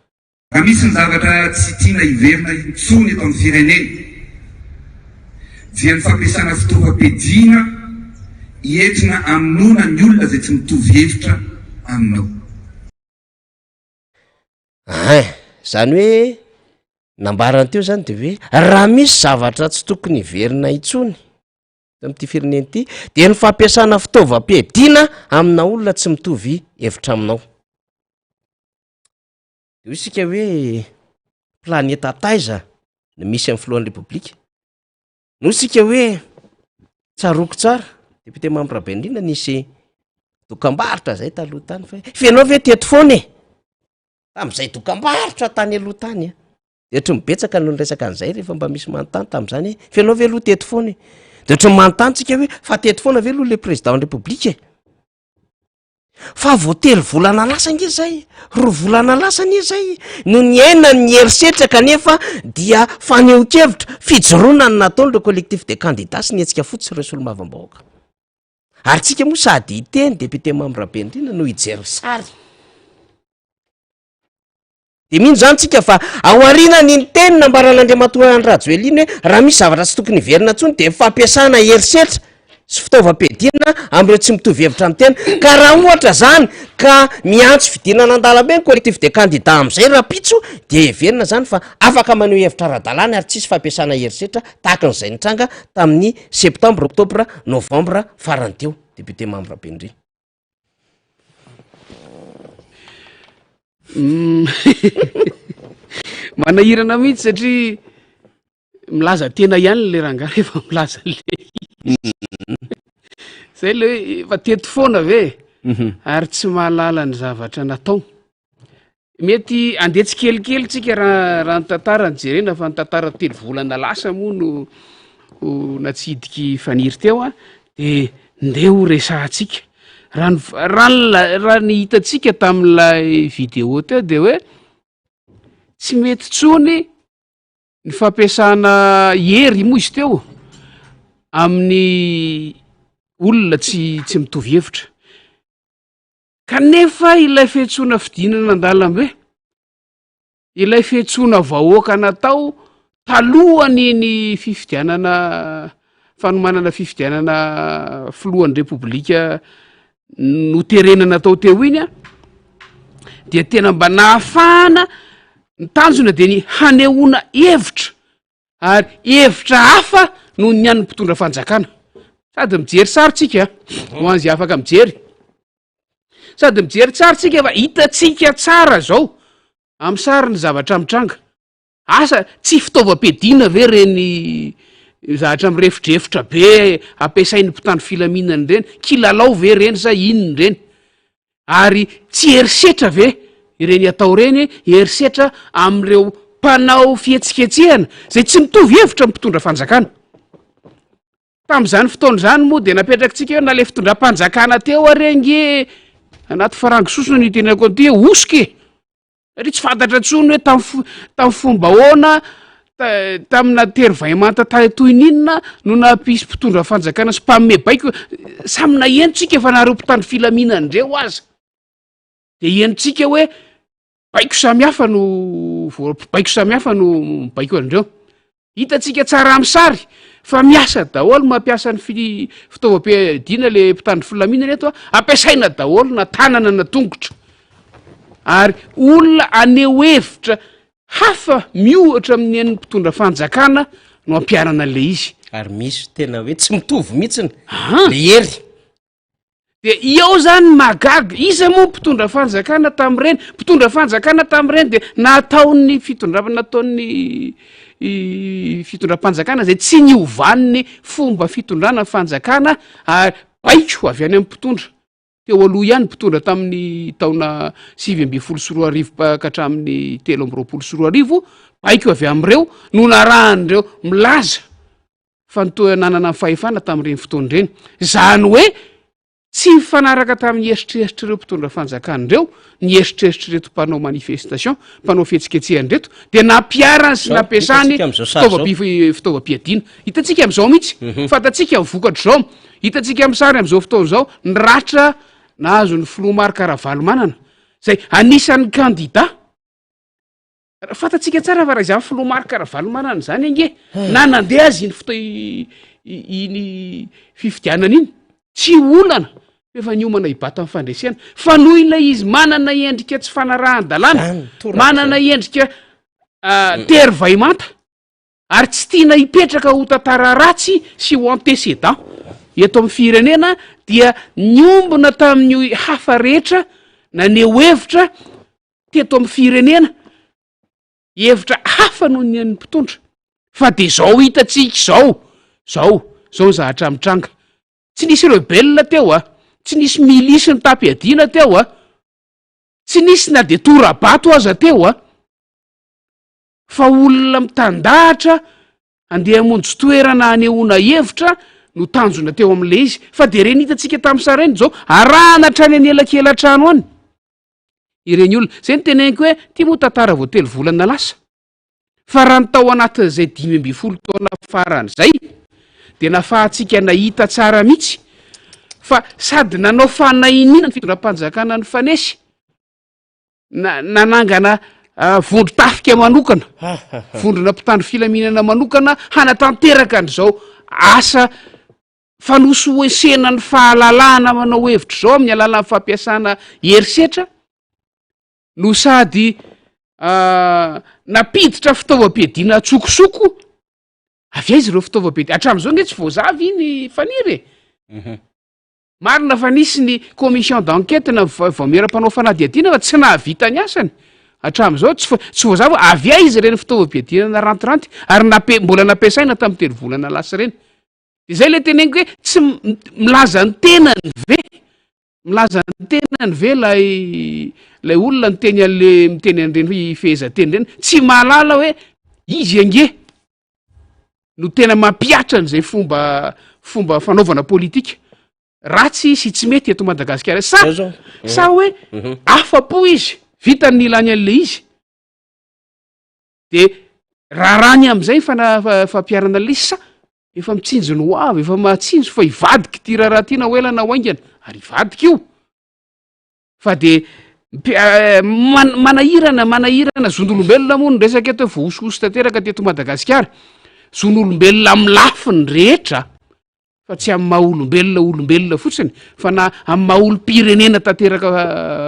Raha misy ny zavatra tsy tiana hiverina intsony eto amin'ny firenena dia ny fampiasana fitaovam-piadiana entina hamonoana ny olona izay tsy mitovy hevitra aminao. Ein, zany hoe nambarany teo zany de hoe raha misy zavatra tsy tokony hiverina intsony eto amin'ity firenena ity dia ny fampiasana fitaovam-piadiana amina olona tsy mitovy hevitra aminao. De hoy isika hoe planeta taiza no misy an'ny filohan'ny repoblika? No hoy isika hoe tsaroako tsara député Mamy Rabenirina nisy dokambarotra zay taloha tany fa hoe f'ianao ve teto foana e? Tamin'izay dokambarotra tany aloha tany a, de ohatry ny betsaka no niresaka an'izay rehefa mba misy manontany tamin'izany hoe f'ianao ve aloha teto foana e? De ohatry ny manontany tsika hoe fa teto foana ve aloha le président ny repoblika e? Fa vao telo volana lasa ange zay, roa volana lasa anie zay no niaina ny herisetra kanefa dia fanehoan-kevitra, fijoroana no nataon'ireo collectif des candidats sy ny hetsika fotsy sy ireo solombavambahoaka. Ary tsika moa sady hiteny député Mamy Rabenirina no hijery sary. De mino zany tsika fa ao aorianan'iny teny nambaran'Andriamatoa Andry Rajoelina iny hoe raha misy zavatra tsy tokony hiverina intsony de ny fampiasana herisetra sy fitaovam-piadiana amin'ireo tsy mitovy hevitra amin'ny tena. Ka raha ohatra zany ka miantso fidinana an-dalambe ny collectif des candidats amin'izay rahampitso dia heverina zany fa afaka maneho hevitra ara-dalàna ary tsisy fampiasana herisetra tahaka an'izay nitranga tamin'ny septembre, octobre, novembre farany teo. Député Mamy Rabenirina. Manahirana mihitsy satria milaza tena ihany le rangahy rehefa milaza an'le izy. Zay le hoe efa teto foana ve mhm. ary tsy mahalala ny zavatra natao. Mety andeha tsikelikely tsika raha raha ny tantara no jerena fa ny tantara telo volana lasa moa no ho natsidiky Faniry teo a, de ndeha ho resahantsika. Raha ny raha ny la- raha ny hitantsika tamin'ilay vidéo teo de hoe tsy mety intsony ny fampiasana hery moa izy teo. amin'ny olona tsy tsy mitovy hevitra. Kanefa ilay fiantsoana fidinana an-dalambe, ilay fiantsoana vahoaka natao talohan'iny fifidianana fanomanana fifidianana filohan'ny repoblika noterena natao teo iny a, dia tena mba nahafahana ny tanjona dia ny hanehoana hevitra ary hevitra hafa noho ny an'ny mpitondra fanjakana. Sady mijery sary tsika ho an'izay afaka mijery. Sady mijery tsara tsika fa hitantsika tsara zao amin'ny sary ny zavatra mitranga. Asa tsy fitaovam-piadiana ve reny zavatra mirefodrefotra be ampiasain'ny mpitandro filaminana ireny? Kilalao ve ireny sa inona ireny? Ary tsy herisetra ve ireny atao ireny, herisetra amin'ireo mpanao fihetsiketsehana izay tsy mitovy hevitra amin'ny mpitondra fanjakana? Tamin'izany fotoana izany moa dia napetrakitsika hoe na ilay fitondram-panjakana teo ary ange anaty farango sosona no itenenako an'ity hoe hosoka e! Satria tsy fantatra intsony hoe tamin'ny fo- tamin'ny fomba ahoana, ta- tamina tery vaimanta ta- toy ny inona no nampisy mpitondra fanjakana sy mpanome baiko. Samy naheno tsika fa nareo mpitandro filaminana indreo aza de henontsika hoe baiko samihafa no voa- baiko samihafa no mibaiko an'ireo. Hitantsika tsara amin'ny sary fa miasa daholo mampiasa ny fi- fitaovam-piadiana le mpitandro filaminana eto a, ampiasaina daholo na tanana na tongotra. Ary olona haneho hevitra hafa miohatra amin'ny an'ny mpitondra fanjakana no ampiharana an'le izy. Ary misy tena hoe tsy mitovy mihitsiny le hery. De eo zany mahagaga, iza moa mpitondra fanjakana tamin'ireny? Mpitondra fanjakana tamin'ireny de nataon'ny fitondrana, nataon'ny fitondram-panjakana zay tsy niovan'ny fomba fitondrana fanjakana ary baiko avy any amin'ny mpitondra teo aloha ihany, mpitondra tamin'ny taona 2019 ka hatramin'ny 2023, baiko avy amin'ireo no narahan'ireo milaza fa ny toa nanana ny fahefana tamin'ireny fotoana ireny. Izany hoe tsy nifanaraka tamin'ny eritreritr'ireo mpitondra fanjakana ireo ny eritreritr'ireto mpanao manifestation, mpanao fihetsiketsehana ireto, dia nampiharany sy Zao, nampiasany hitantsika amin'izao sary izao. fitaovam-piadiana. Hitantsika amin'izao mihitsy, fantatsika ny vokatr'izao. Hitantsika amin'ny sary amin'izao fotoana izao ny ratra nahazo ny filoha Marc Ravalomanana, izay anisan'ny kandida. Fantatsika tsara fa raha izany filoha Marc Ravalomanana izany ange na nandeha aza iny foto- iny fifidianana iny, tsy olana fa efa niomana hibata ny fandresena, fa noho ilay izy manana endrika tsy fanarahan-dalàna, Zany, toraka manana zany. endrika tery vaimanta ary tsy tiana hipetraka ho tantara ratsy sy ho antécédent eto amin'ny firenena dia niombona tamin'ny hafa rehetra naneho hevitra teto amin'ny firenena, hevitra hafa noho ny an'ny mpitondra, fa de zao hitantsika izao, zao, zao ny zavatra mitranga, tsy nisy rebelle teo a, tsy nisy milice nitam-piadiana teo a, tsy nisy na de tora-bato aza teo a, fa olona mitandahatra andeha hamonjy toerana hanehoana hevitra no tanjona teo amin'ilay izy, fa de reny hitantsika tamin'ny sary ireny zao, arahana hatrany anelakelan-trano any. ireny olona. Zay no teneniko hoe ty moa tantara vao telo volana lasa. Fa raha ny tao anatin'izay 15 taona farany izay dia nafahantsika nahita tsara mihitsy fa sady nanao fanahiniana ny fitondram-panjakana nifanesy, na, nanangana ah, vondron-tafika manokana, vondrona mpitandro filaminana manokana hanatanteraka an'izao asa Fanosohosena ny fahalalahana manao hevitra izao amin'ny alalan'ny fampiasana herisetra no sady nampiditra fitaovam-piadiana an-tsokosoko. Avy aiza ireo fitaovam-piadiana? Hatramin'izao nge tsy voazava iny Faniry e. Mhm. Marina fa nisy ny commission d'enquête na vaomiera mpanao fanadihadiana fa tsy nahavita ny asany. Hatramin'izao tsy tsy voazava avy aiza ireny fitaovam-piadiana narantiranty ary nampe- mbola nampiasaina tamin'ny telo volana lasa ireny. De zay le teneniko hoe tsy milaza ny tenany ve, milaza ny tenany ve lay lay olona niteny an'le miteny an'ireny fehezanteny ireny, tsy mahalala hoe izy ange no tena mampihatra an'izay fomba fomba fanaovana politika ratsy sy tsy mety eto Madagasikara sa sa hoe afa-po izy, vitany ny ilany an'le izy. De rarany am'izay ny fana- fampiharana an'le izy sa. Efa mitsinjo ny ho avy, efa mahatsinjo fa hivadika ity raharaha ity na ho ela na ho haingana, ary hivadika io. Fa de manahirana, manahirana zon'olombelona moa ny resaka eto hoe voahosihosy tanteraka teto Madagasikara. Zon'olombelona amin'ny lafiny rehetra. fa tsy amin'ny maha olombelona olombelona fotsiny fa na amin'ny maha olom-pirenena tanteraka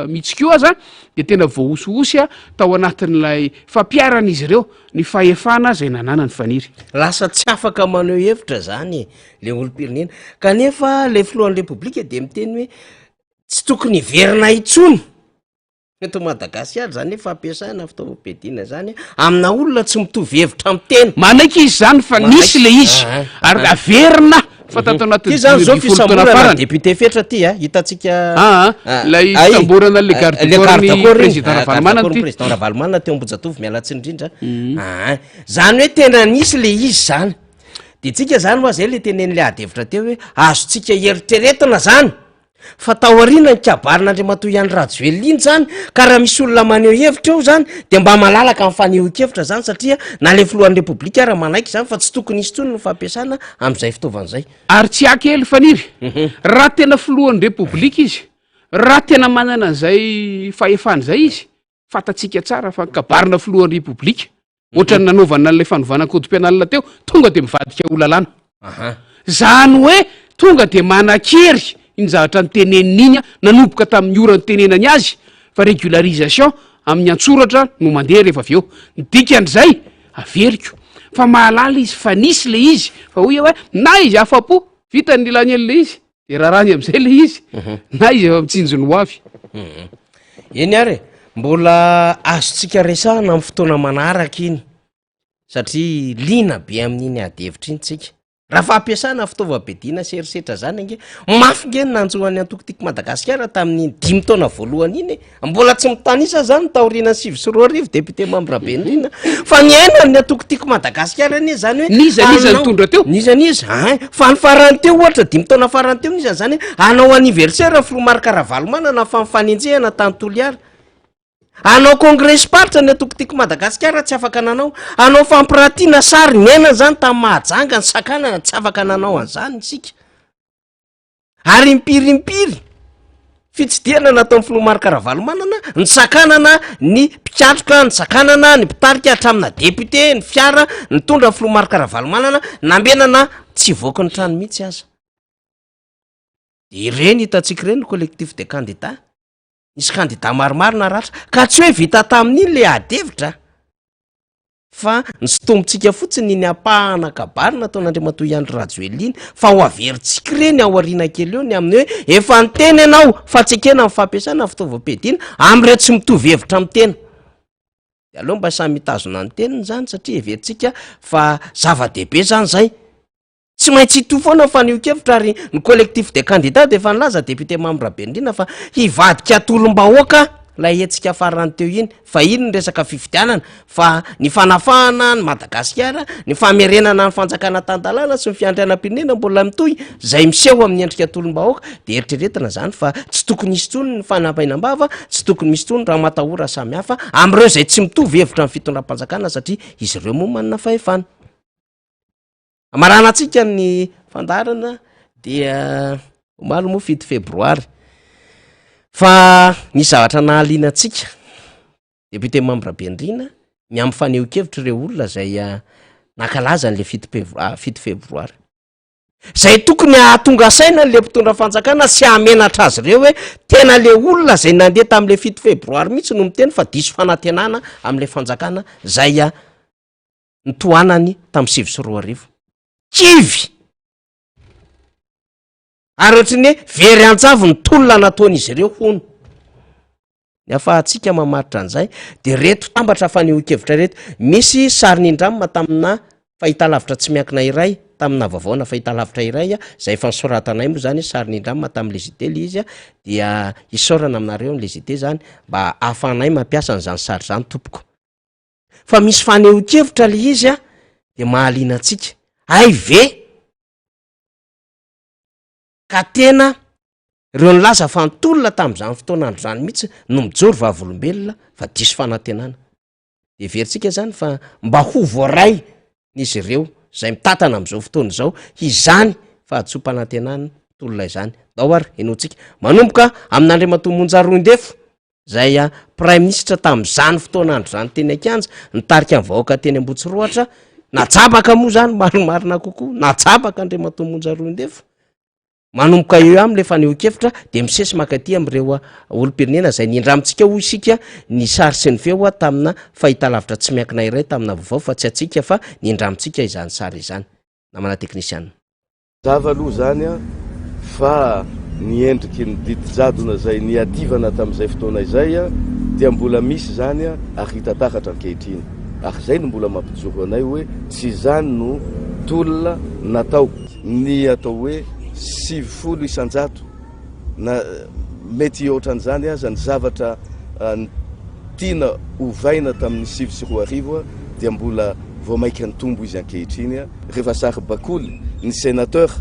mihitsy koa aza dia tena voahosihosy a tao anatin'ilay fampiharan'izy ireo ny fahefana izay nananany faniry. Lasa tsy afaka maneho hevitra zany le olom-pirenena kanefa le filohan'ny repoblika dia miteny hoe tsy tokony hiverina intsony Eto Madagasikara zany hoe fampiasana fitaovam-piadiana zany amina olona tsy mitovy hevitra amin'ny tena. Manaiky izy zany fa nisy le izy ah, ah, ary ah. averina fa tato anatin'ny Ty zany zao fisamborana farany. député Fetra ty a, hitantsika Ah, ah, ilay fisamborana le garde le corps garde ny corps iny. président Ah, garde Ravalomanana corps ny ty. président Ravalomanana teo Ambohijatovo, miala tsiny indrindra. Ah, zany hoe tena nisy le izy zany. De tsika zany hoa zay le tenenin'le ady hevitra teo hoe azontsika eritreretina zany. Fa taoriana ny kabarin'Andriamatoa Andry Rajoelina iny zany ka raha misy olona maneho hevitra eo zany de mba malalaka ny fanehoan-kevitra zany satria na le filohan'ny repoblika ara manaiky zany fa tsy tokony hisy intsony ny fampiasana amin'izay fitaovana izay. Ary tsy ahy kely Faniry, raha tena filohan'ny repoblika izy, raha tena manana an'izay fahefana izay izy, Fantatsika tsara fa ny kabarina filohan'ny Repoblika, ohatran'ny nanaovana an'ilay fanovana code pénal teo, tonga dia mivadika ho lalàna. Izany hoe tonga dia manan-kery iny zavatra noteneniny iny nanomboka tamin'ny ora nitenenany azy fa régularisation amin'ny an-tsoratra no mandeha rehefa avy eo. Ny dikan'izay, averiko, fa mahalala izy fa nisy ilay izy, fa hoy aho hoe na izy afa-po, vita ny nilany an'ilay izy. De rarahany am'zay le izy na izy efa mitsinjo ny ho avy. Eny ary e, mbola azontsika resahana amin'ny fotoana manaraka iny satria liana be amin'iny ady hevitra iny tsika. Raha fampiasana fitaovam-piadiana sy herisetra zany ange, mafy nge ny nanjo an'ny antoko Tiako Madagasikara tamin'iny dimy taona voalohany iny e. Mbola tsy mitanisa zany taorian'ny 2009 député Mamy Rabenirina fa niainan'ny antoko Tiako Madagasikara anie zany hoe N'iza n'iza hanao- nitondra teo? N'iza n'iza, ein, fa ny farany teo ohatra dimy taona farany teo n'iza zany hoe hanao anniversaire ny filoha Marc Ravalomanana fa nifanenjehana tany Toliara. Hanao kongresim-paritra ny antoko Tiako Madagasikara tsy afaka nanao. Hanao fampiratiana sary niainana zany tany Mahajanga ny sakanana tsy afaka nanao an'izany isika. Ary impiry impiry fitsidihana nataon'ny filoha Marc Ravalomanana nisakanana ny mpikatroka, nisakanana ny mpitarika hatramina député, ny fiara nitondra ny filoha Marc Ravalomanana nambenana tsy hivoaka ny trano mihitsy aza. De ireny hitantsika ireny ny collectif des candidats, nisy candidat maromaro naratra, ka tsy hoe vita tamin'iny le ady hevitra. Fa nosintomintsika fotsiny iny ampahana kabary nataon'Andriamatoa Andry Rajoelina iny fa ho averintsika ireny ao aoriana kely eo ny amin'ny hoe efa niteny ianao fa tsy ekena ny fampiasana ny fitaovam-piadiana amin'ireo tsy mitovy hevitra amin'ny tena. De aleo mba samy hitazona ny teniny izany satria heverintsika fa zava-dehibe izany izay. Tsy maintsy hitohy foana ny fanehoan-kevitra ary ny collectif des candidats dia efa nilaza député Mamy Rabenirina fa hivadika tolom-bahoaka ilay hetsika farany teo iny fa iny ny resaka fifidianana fa ny fanafahana an'i Madagasikara, ny famerenana ny fanjakana tan-dalàna sy ny fiandrianam-pirenena mbola mitohy izay miseho amin'ny endrika tolom-bahoaka dia eritreretina izany fa tsy tokony hisy intsony ny fanampainam-bava, tsy tokony misy intsony ramatahora samihafa amin'ireo izay tsy mitovy hevitra amin'ny fitondram-panjakana satria izy ireo moa manana fahefana. Hamaranantsika ny fandaharana dia omaly moa 7 febroary fa nisy zavatra nahaliana antsika député Mamy Rabenirina ny amin'ny fanehoan-kevitra ireo olona izay ah, nankalaza an'le 7 fev- ah, 7 febroary zay tokony hahatonga saina an'le mpitondra fanjakana sy hahamenatra azy ireo hoe tena le olona zay nandeha tamin'le 7 febroary mihitsy no miteny fa diso fanantenana amin'le fanjakana zay ah, nitohanany tamin'ny 2009. Kivy! Ary ohatry ny hoe very anjavy ny tolona nataon'izy ireo hono. Ny afahantsika mamaritra an'izay de reto tambatra fanehoan-kevitra reto. Misy sary nindramina tamina fahitalavitra tsy miankina iray, tamina vaovao na fahitalavitra iray zay efa nosoratanay moa zany, sary nindramina tamin'ny le JT le izy dia isaorana aminareo ny le JT zany mba ahafahanay mampiasa an'izany sary zany tompoko. Fa misy fanehoan-kevitra le izy a, de mahaliana antsika. Hay ve ka tena ireo nilaza fa nitolona tamin'izany fotoana andro izany mihitsy no mijoro vavolombelona fa diso fanantenana. De heverintsika zany fa mba ho voaray n'izy ireo. izay mitantana amin'izao fotoana izao izany fahadisoam-panantenana tolona izany. Ndao ary henointsika manomboka amin'Andriamatoa Monja Roindefo izay praiminisitra tamin'izany fotoana andro izany teny an-kianja, nitarika ny vahoaka teny Ambohitsorohatra, najabaka moa izany marimarina kokoa, najabaka Andriamatoa Monja Roindefo. Manomboka eo ihany le fanehoan-kevitra dia misesy mankaty amin'ireo olom-pirenena izay nindramintsika hoy isika ny sary sy ny feo tamina fahitalavitra tsy miankina iray tamina vaovao fa tsy antsika fa nindramintsika izany sary izany. Namana teknisiana. Mazava aloha izany fa ny endriky ny didy jadona izay niadivana tamin'izay fotoana izay dia mbola misy izany ary hita taratra ankehitriny. Ary izay no mbola mampijoro anay hoe tsy izany no tolona natao. Ny atao hoe 90 isan-jato na mety hihoatra an'izany aza ny zavatra tiana ovaina tamin'ny 2009 dia mbola vao mainka nitombo izy ankehitriny. Rehefa saribakoly ny sénateur,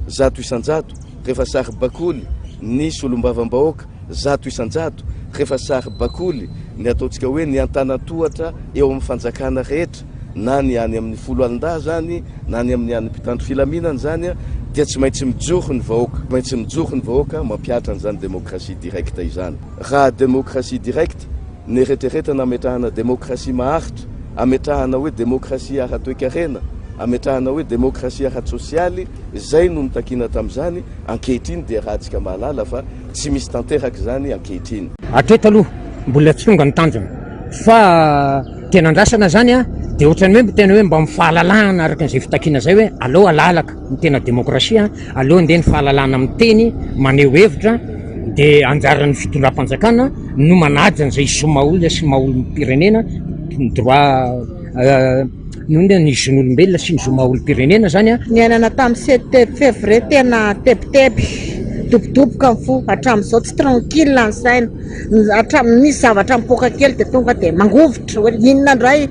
100%, rehefa saribakoly ny solombavambahoaka, 100%, rehefa saribakoly ny ataontsika hoe ny antanan-tohatra eo amin'ny fanjakana rehetra, na ny any amin'ny foloalindahy izany na ny amin'ny an'ny mpitandro filaminana izany dia tsy maintsy mijoro ny vahoaka, tsy maintsy mijoro ny vahoaka mampihatra an'izany démocratie directe izany. Raha démocratie directe, ny eretreretana ametrahana démocratie maharitra, ametrahana hoe démocratie ara-toekarena, ametrahana hoe démocratie ara-tsosialy, izay no notakiana tamin'izany, ankehitriny dia rahantsika mahalala fa tsy misy tanteraka izany ankehitriny. Hatreto aloha mbola tsy tonga ny tanjona fa tena andrasana zany a dia ohatran'ny hoe tena hoe mba mifahalalahana araka an'izay fitakiana izay hoe aleo alalaka ny tena demokrasia, aleo andeha ny fahalalahana miteny, maneho hevitra dia anjaran'ny fitondram-panjakana no manaja an'izay zo maha olona sy maha olom-pirenena, ny droit inona ny zon'olombelona sy ny zo maha olom-pirenena zany a. Niainana tamin'ny sept février tena tebiteby, dobodoboka ny fo, hatramin'izao tsy tranquille ny saina. Hatramin'ny misy zavatra mipoaka kely dia tonga dia mangovitra hoe inona indray,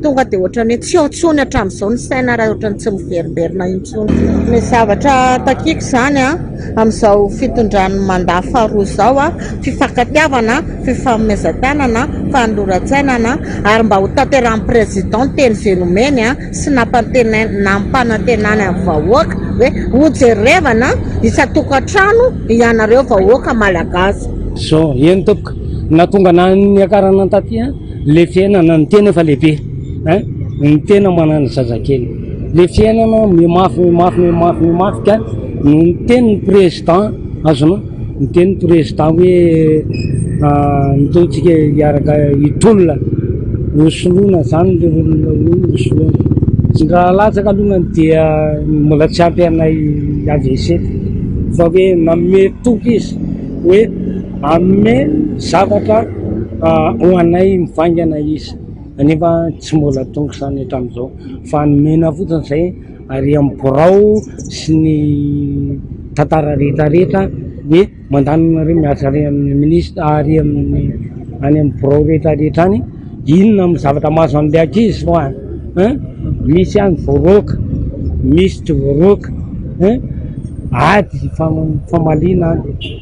tonga dia ohatran'ny hoe tsy ao intsony hatramin'izao ny saina raha ohatran'ny tsy miverimberina intsony. Ny zavatra takiako izany amin'izao fitondran'ny mandat faharoa izao, fifankatiavana, fifanomezan-tanana, fanoloran-tsainana ary mba ho tanterahin'ny président ny teny izay nomeny sy nampanantenany amin'ny vahoaka hoe hojerevana isan-tokantrano ianareo vahoaka malagasy. Zao, eny tompoko, nahatonga anah niakarana taty an, le fiainana ny tena efa lehibe ein, ny tena manana zazakely, le fiainana mihamafy mihamafy mihamafy mihamafy ka no niteny ny président azonao, niteny ny président hoe ndao tsika hiaraka hitolona, hosoloina zany le olona io hosoloina, ny raha latsaka alongany dia mbola tsy ampy anay AVC fa hoe nanome toky izy hoe hanome zavatra ho anay mivaingana izy nefa tsy mbola tonga izany hatramin'izao fa nomena fotsiny izay ary amin'ny birao sy ny tantara rehetra rehetra hoe mandany nareo miasa ary amin'ny ministre ary amin'ny any amin'ny birao rehetra rehetra any inona amin'ny zavatra mahazo an'ilay ankizy fa hein misy any voaroaka misy tsy voaroaka hein ady famaliana any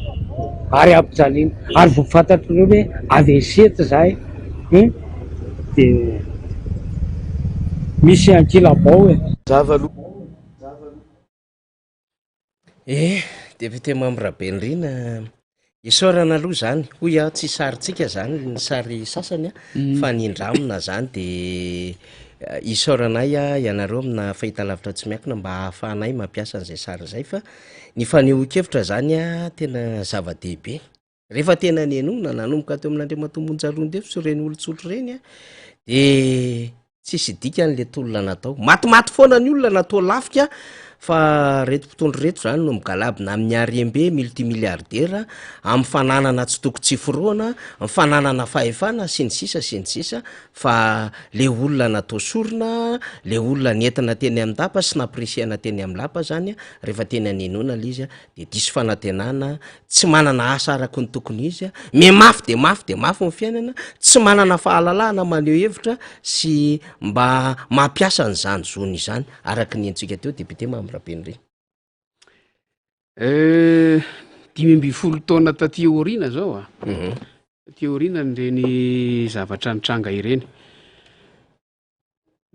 ary ampijaliana ary vao fantatr'ireo hoe AVC zahay hein dia misy ankilabao e. Mazava aloha. Eh, député Mamy Rabenirina, isaorana aloha zany, hoy aho tsy sarintsika zany ny sary sasany a, fa nindramina zany de isaoranay ianareo amina fahitalavitra tsy miankina mba ahafahanay mampiasa an'izay sary zay fa ny fanehoan-kevitra zany a tena zava-dehibe. Rehefa tena nihenoana nanomboka teo amin'Andriamatoa Monja Roindefo sy ireny olon-tsotra ireny a, de tsisy dikany le tolona natao. Matimaty foana ny olona natao lafika fa reto mpitondra reto zany no migalabona amin'ny harem-be multimilliardaire, amin'ny fananana tsy toko tsy forohana, ny fananana fahefana sy ny sisa sy ny sisa fa le olona natao sorona, le olona nentina teny amin-dapa sy nampirisihana teny amin'ny lapa zany a, rehefa tena nihenoana le izy a de diso fanantenana, tsy manana asa araka ny tokony izy, mihamafy dia mafy dia mafy ny fiainana, tsy manana fahalalahana maneho hevitra sy mba mampiasa an'izany zony izany, araka ny henontsika teo député Mamy Rabenirina. Eh, 15 taona taty aoriana zao a. Taty aoriana ireny zavatra nitranga ireny.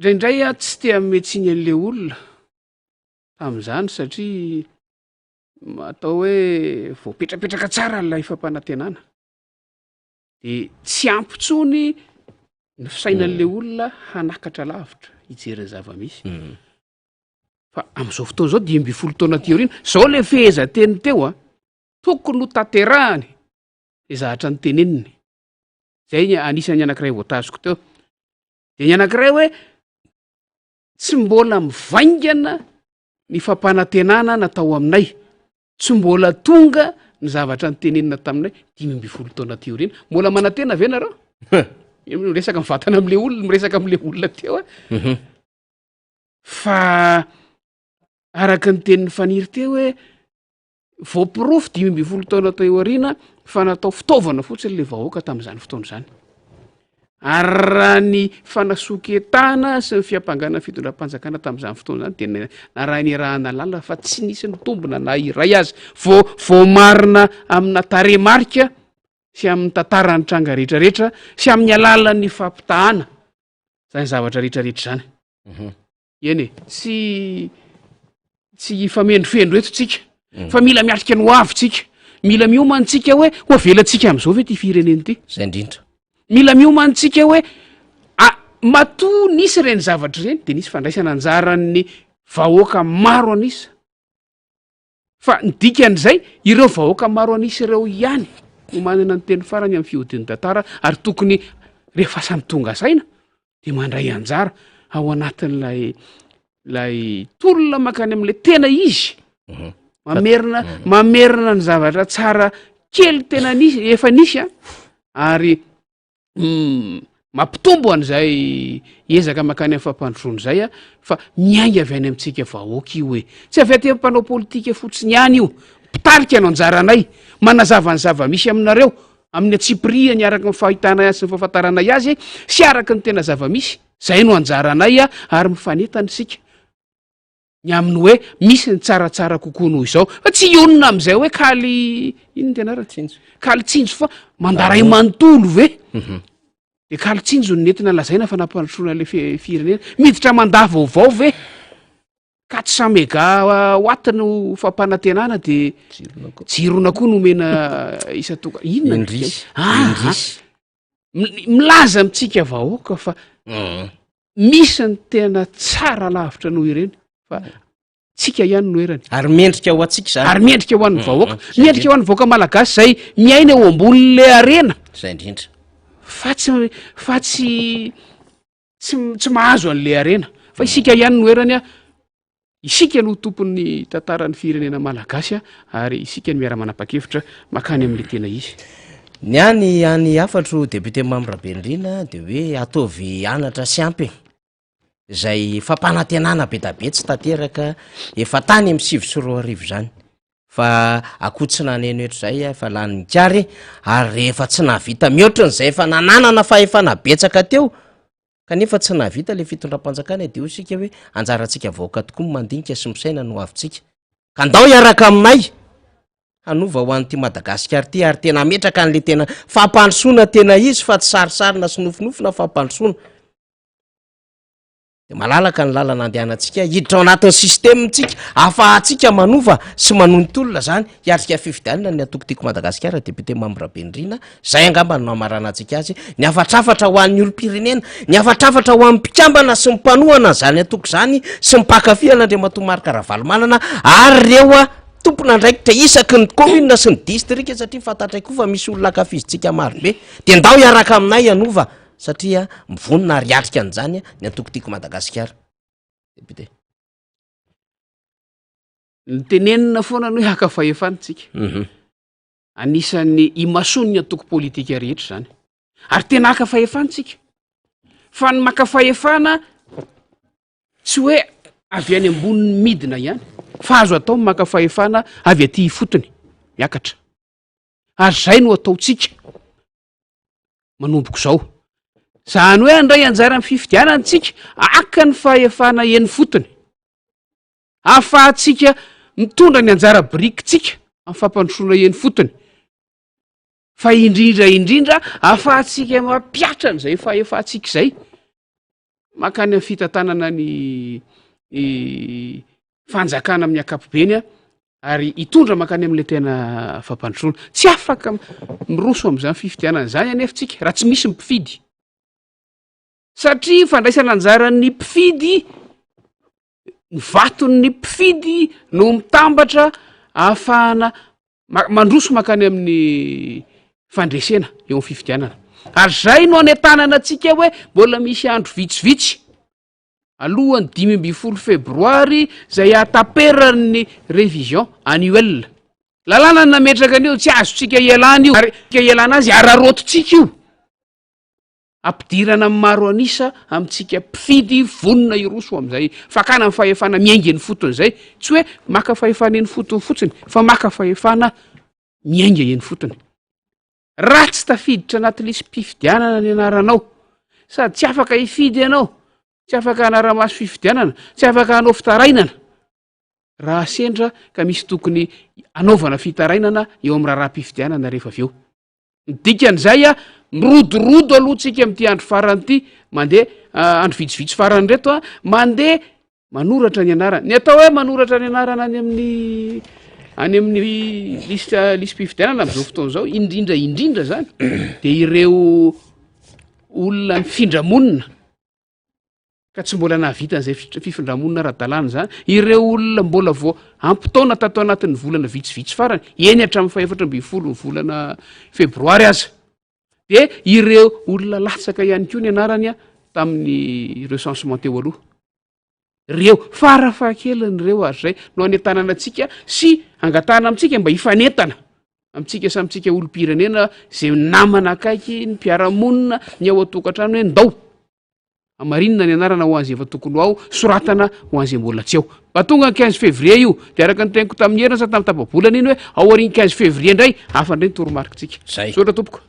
Indraindray aho tsy te hanome tsiny an'le olona tamin'izany satria atao hoe voapetrapetraka tsara ilay fampanantenana. De tsy ampy intsony ny fisainan'le olona hanakatra lavitra hijery ny zava-misy. Fa am'izao fotoana izao 15 taona aty aoriana, zao le fehezanteny teo a, tokony ho tanterahany le zavatra noteneniny. Zay ny anisan'ny anankiray voatazoko teo. De ny anankiray hoe tsy mbola mivaingana ny fampanantenana natao aminay, tsy mbola tonga ny zavatra notenenina taminay 15 taona aty aoriana. Mbola manantena ve nareo? Miresaka mivantana am'le olona, miresaka am'le olona teo aho. Fa araka ny tenin'i Faniry teo hoe voaporofo 15 taona tao aoriana fa natao fitaovana fotsiny le vahoaka tamin'izany fotoana izany. Ary raha ny fanasoketana sy ny fiampangana ny fitondram-panjakana tamin'izany fotoana izany dia narahin'ny lalina fa tsy nisy nitombina na iray aza. Vao voamarina amina tarehimarika sy amin'ny tantaran'ny tranga rehetrarehetra sy amin'ny alalan'ny fampitahana zany zavatra rehetrarehetra zany. Eny e, tsy tsy hifamendrofendro eto tsika fa mila miatrika ny ho avy tsika, mila miomana tsika hoe ho avelantsika am'izao ve ty firenena ity? Zay indrindra. Mila miomana tsika hoe a-, matoa nisy ireny zavatra ireny de nisy fandraisana anjaran'ny vahoaka maro an'isa. Fa ny dikan'izay, ireo vahoaka maro an'isa ireo ihany no manana ny teny farany amin'ny fihodin'ny tantara ary tokony rehefa samy tonga saina dia mandray anjara ao anatin'ilay ilay tolona mankany amin'ilay tena izy. Mamerina, mamerina ny zavatra tsara kely tena nisy, efa nisy an, ary mampitombo an'izay ezaka mankany amin'ny fampandrosoana izay a, fa miainga avy any amintsika vahoaka io e, tsy avy aty amin'ny mpanao politika fotsiny ihany io, mpitarika no anjaranay, manazava ny zava-misy aminareo amin'ny antsipiriany araka ny fahitanay azy sy ny fahafantaranay azy sy araka ny tena zava-misy, zay no anjaranay a, ary mifanentana isika. ny amin'ny hoe misy ny tsaratsara kokoa noho izao fa tsy hionona amin'izay hoe kaly inona ty anarany? Tsinjo. Kaly tsinjo fa mandaray manontolo ve? De kaly tsinjo no nentina lazaina fa nampandrosoana le firenena. Miditra mandat vaovao ve? Quatre cent méga watt no fampanantenana de jirona koa nomena isan-toka. Inona no Indrisy. dikany? Ah, Indrisy. milaza amintsika vahoaka fa misy ny tena tsara lavitra noho ireny fa tsika ihany no erany. Ary mendrika ho antsika izany. Ary mendrika ho an'ny vahoaka. Mendrika ho an'ny vahoaka malagasy izay miaina eo ambonin'le harena. Izay indrindra. Fa tsy, fa tsy, tsy, tsy mahazo an'le harena. Fa isika ihany no erany a. Isika no tompon'ny tantaran'ny firenena malagasy ary isika no miara-manapa-kevitra makany amin'ilay tena izy. Ny ahy ny any hafatro député Mamy Rabenirina de hoe ataovy anatra sy ampy e! Izay fampanantenana be da be tsy tanteraka efa tany amin'ny 2009 izany fa akoho tsy naneno eto izay efa lany mikary ary rehefa tsy nahavita mihoatra an'izay efa nananana fahefana betsaka teo Kanefa tsy nahavita ilay fitondram-panjakana dia hoy isika hoe anjarantsika vahoaka tokoa ny mandinika sy misaina ny hoavintsika. Ka ndao hiaraka aminay hanova ho an'ity Madagasikara ity ary tena hametraka an'ilay tena fampandrosoana tena izy fa tsy sarisarina sy nofinofina fampandrosoana. Dia malalaka ny lalana andehanantsika hiditra ao anatin'ny système tsika ahafahantsika manova sy manohy ny tolona zany hiatrika fifidianana ny antoko Tiako Madagasikara député Mamy Rabenirina Zay angamba no namaranantsika azy, ny hafatrafatra ho an'ny olom-pirenena, ny hafatrafatra ho an'ny mpikambana sy ny mpanohana an'izany antoko izany sy ny mpankafy an'Andriamatoa Marc Ravalomanana ary ireo tompon'andraikitra isaky ny commune sy ny distrika satria fantatray koa fa misy olona ankafizintsika marobe dia ndao hiaraka aminay hanova satria mivonona ary hiatrika an'izany ny antoko Tiako Madagasikara. Député. Ny tenenina foana ny hoe haka fahefana tsika. Anisan'ny imasoan'ny antoko politika rehetra izany. Ary tena haka fahefana tsika. Fa ny maka fahefana tsy hoe avy any amboniny midina ihany, fa azo atao ny maka fahefana avy aty ifotony, miakatra. Ary izay no ataontsika manomboka izao. Izany hoe handray anjara amin'ny fifidianana tsika, haka ny fahefana eny fotony. Ahafahantsika mitondra ny anjara birikintsika amin'ny fampandrosoana eny fotony, fa indrindra indrindra ahafahantsika mampihatra an'izay fahefantsika izay. mankany amin'ny fitantanana ny fanjakana amin'ny ankapobeny a, ary hitondra mankany amin'ilay tena fampandrosoana. Tsy afaka miroso amin'izany fifidianana izany anefa tsika raha tsy misy ny mpifidy. Satria fandraisana anjaran'ny mpifidy, ny vaton'ny mpifidy no mitambatra ahafahana mandroso mankany amin'ny fandresena eo amin'ny fifidianana. Ary zay no anentanana antsika hoe mbola misy andro vitsivitsy alohan'ny 15 febroary zay hahataperan'ny révision annuelle. Lalàna no nametraka an'io, tsy azontsika ialana io, ary ialana azy araraotintsika io. Ampidirana amin'ny maro an'isa amintsika mpifidy vonona hiroso amin'izay fakana ny fahefana miainga eny fotony izay, tsy hoe maka fahefana eny fotony fotsiny fa maka fahefana miainga eny fotony. Raha tsy tafiditra anaty lisi-pifidianana ny anaranao, sady tsy afaka hifidy ianao, tsy afaka hanara-maso fifidianana, tsy afaka hanao fitarainana, raha sendra ka misy tokony hanaovana fitarainana eo amin'ny raharaham-pifidianana rehefa avy eo. Ny dikan'izay a, mirodorodo aloha tsika amin'ity andro farany ity, mandeha andro vitsivitsy farany ireto a, mandeha manoratra ny anarana. Ny atao hoe manoratra ny anarana any amin'ny any amin'ny lisitra lisi-pifidianana amin'izao fotoana izao, indrindra indrindra zany de ireo olona mifindra monina ka tsy mbola nahavita an'izay fifindra-monina ara-dalàna izany, ireo olona mbola vao ampy taona tato anatin'ny volana vitsivitsy farany, eny hatramin'ny fahefatra ambin'ny folo ny volana febroary aza, de ireo olona latsaka ihany koa ny anarany a tamin'ny recensement teo aloha. Ireo, farafahakeliny ireo ary izay no anentanana antsika sy angatahana amintsika mba hifanentana amintsika samy tsika olom-pirenena izay namana akaiky, ny mpiara-monina, ny ao an-tokantrano hoe ndao Hamarinina ny anarana ho an'izay efa tokony ho ao, soratana ho an'izay mbola tsy ao. Mba tonga ny 15 février io, dia araka ny teniko tamin'ny heriny sa tamin'ny tapa-bolana iny hoe ao aorian'ny 15 février indray, hafa indray ny toromarikitsika. Zay. Misaotra tompoko.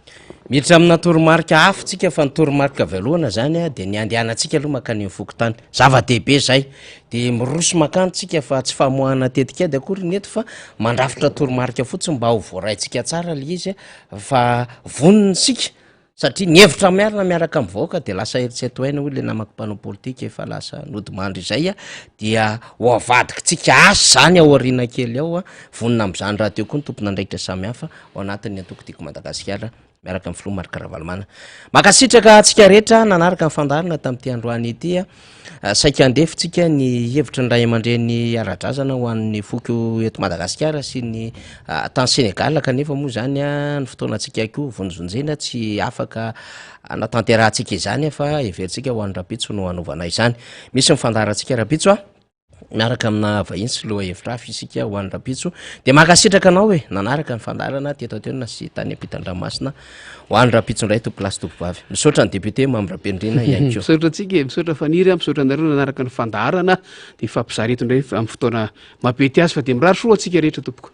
Miditra amina toromarika hafa tsika fa ny toromarika voalohana zany dia ny andehanantsika aloha mankany amin'ny fokontany. Zava-dehibe zay. Dia miroso mankany tsika fa tsy famoahana tetikady akory ny eto fa mandrafitra toromarika fotsiny mba ho voaraintsika tsara le izy fa vonona isika Satria ny hevitra marina miaraka amin'ny vahoaka dia lasa eritseritoaina hoy le namako mpanao politika efa lasa nodimandry izay a, dia ho avadikitsika asa izany ao aoriana kely ao a, vonona amin'izany rahateo koa ny tompon'andraikitra samihafa ao anatin'ny antoko Tiako Madagasikara miaraka amin'ny filoha Marc Ravalomanana. Mankasitraka antsika rehetra nanaraka ny fandaharana tamin'ity androany ity a. Saika handefintsika ny hevitry ny ray aman-dreny ara-drazana ho an'ny foko eto Madagasikara sy ny tany Sénégal kanefa moa izany ny fotoanantsika koa vonjivonjena tsy afaka hanatanterahantsika izany fa heverintsika ho an'ny rahampitso no hanaovana izany. Misy ny fandaharantsika rahampitso a! Miaraka amina vahiny sy lohahevitra hafa isika ho an'ny rahampitso. Dia mankasitraka anao e nanaraka ny fandaharana teto an-toerana sy tany ampitan-dranomasina. Ho an'ny rahampitso indray tompokolahy sy tompovavy. Misaotra ny député Mamy Rabenirina ihany koa. Misaotra antsika e, misaotra Faniry a, misaotra anareo nanaraka ny fandaharana. Dia hifampizara eto indray amin'ny fotoana mampety azy fa dia mirary soa antsika rehetra tompoko.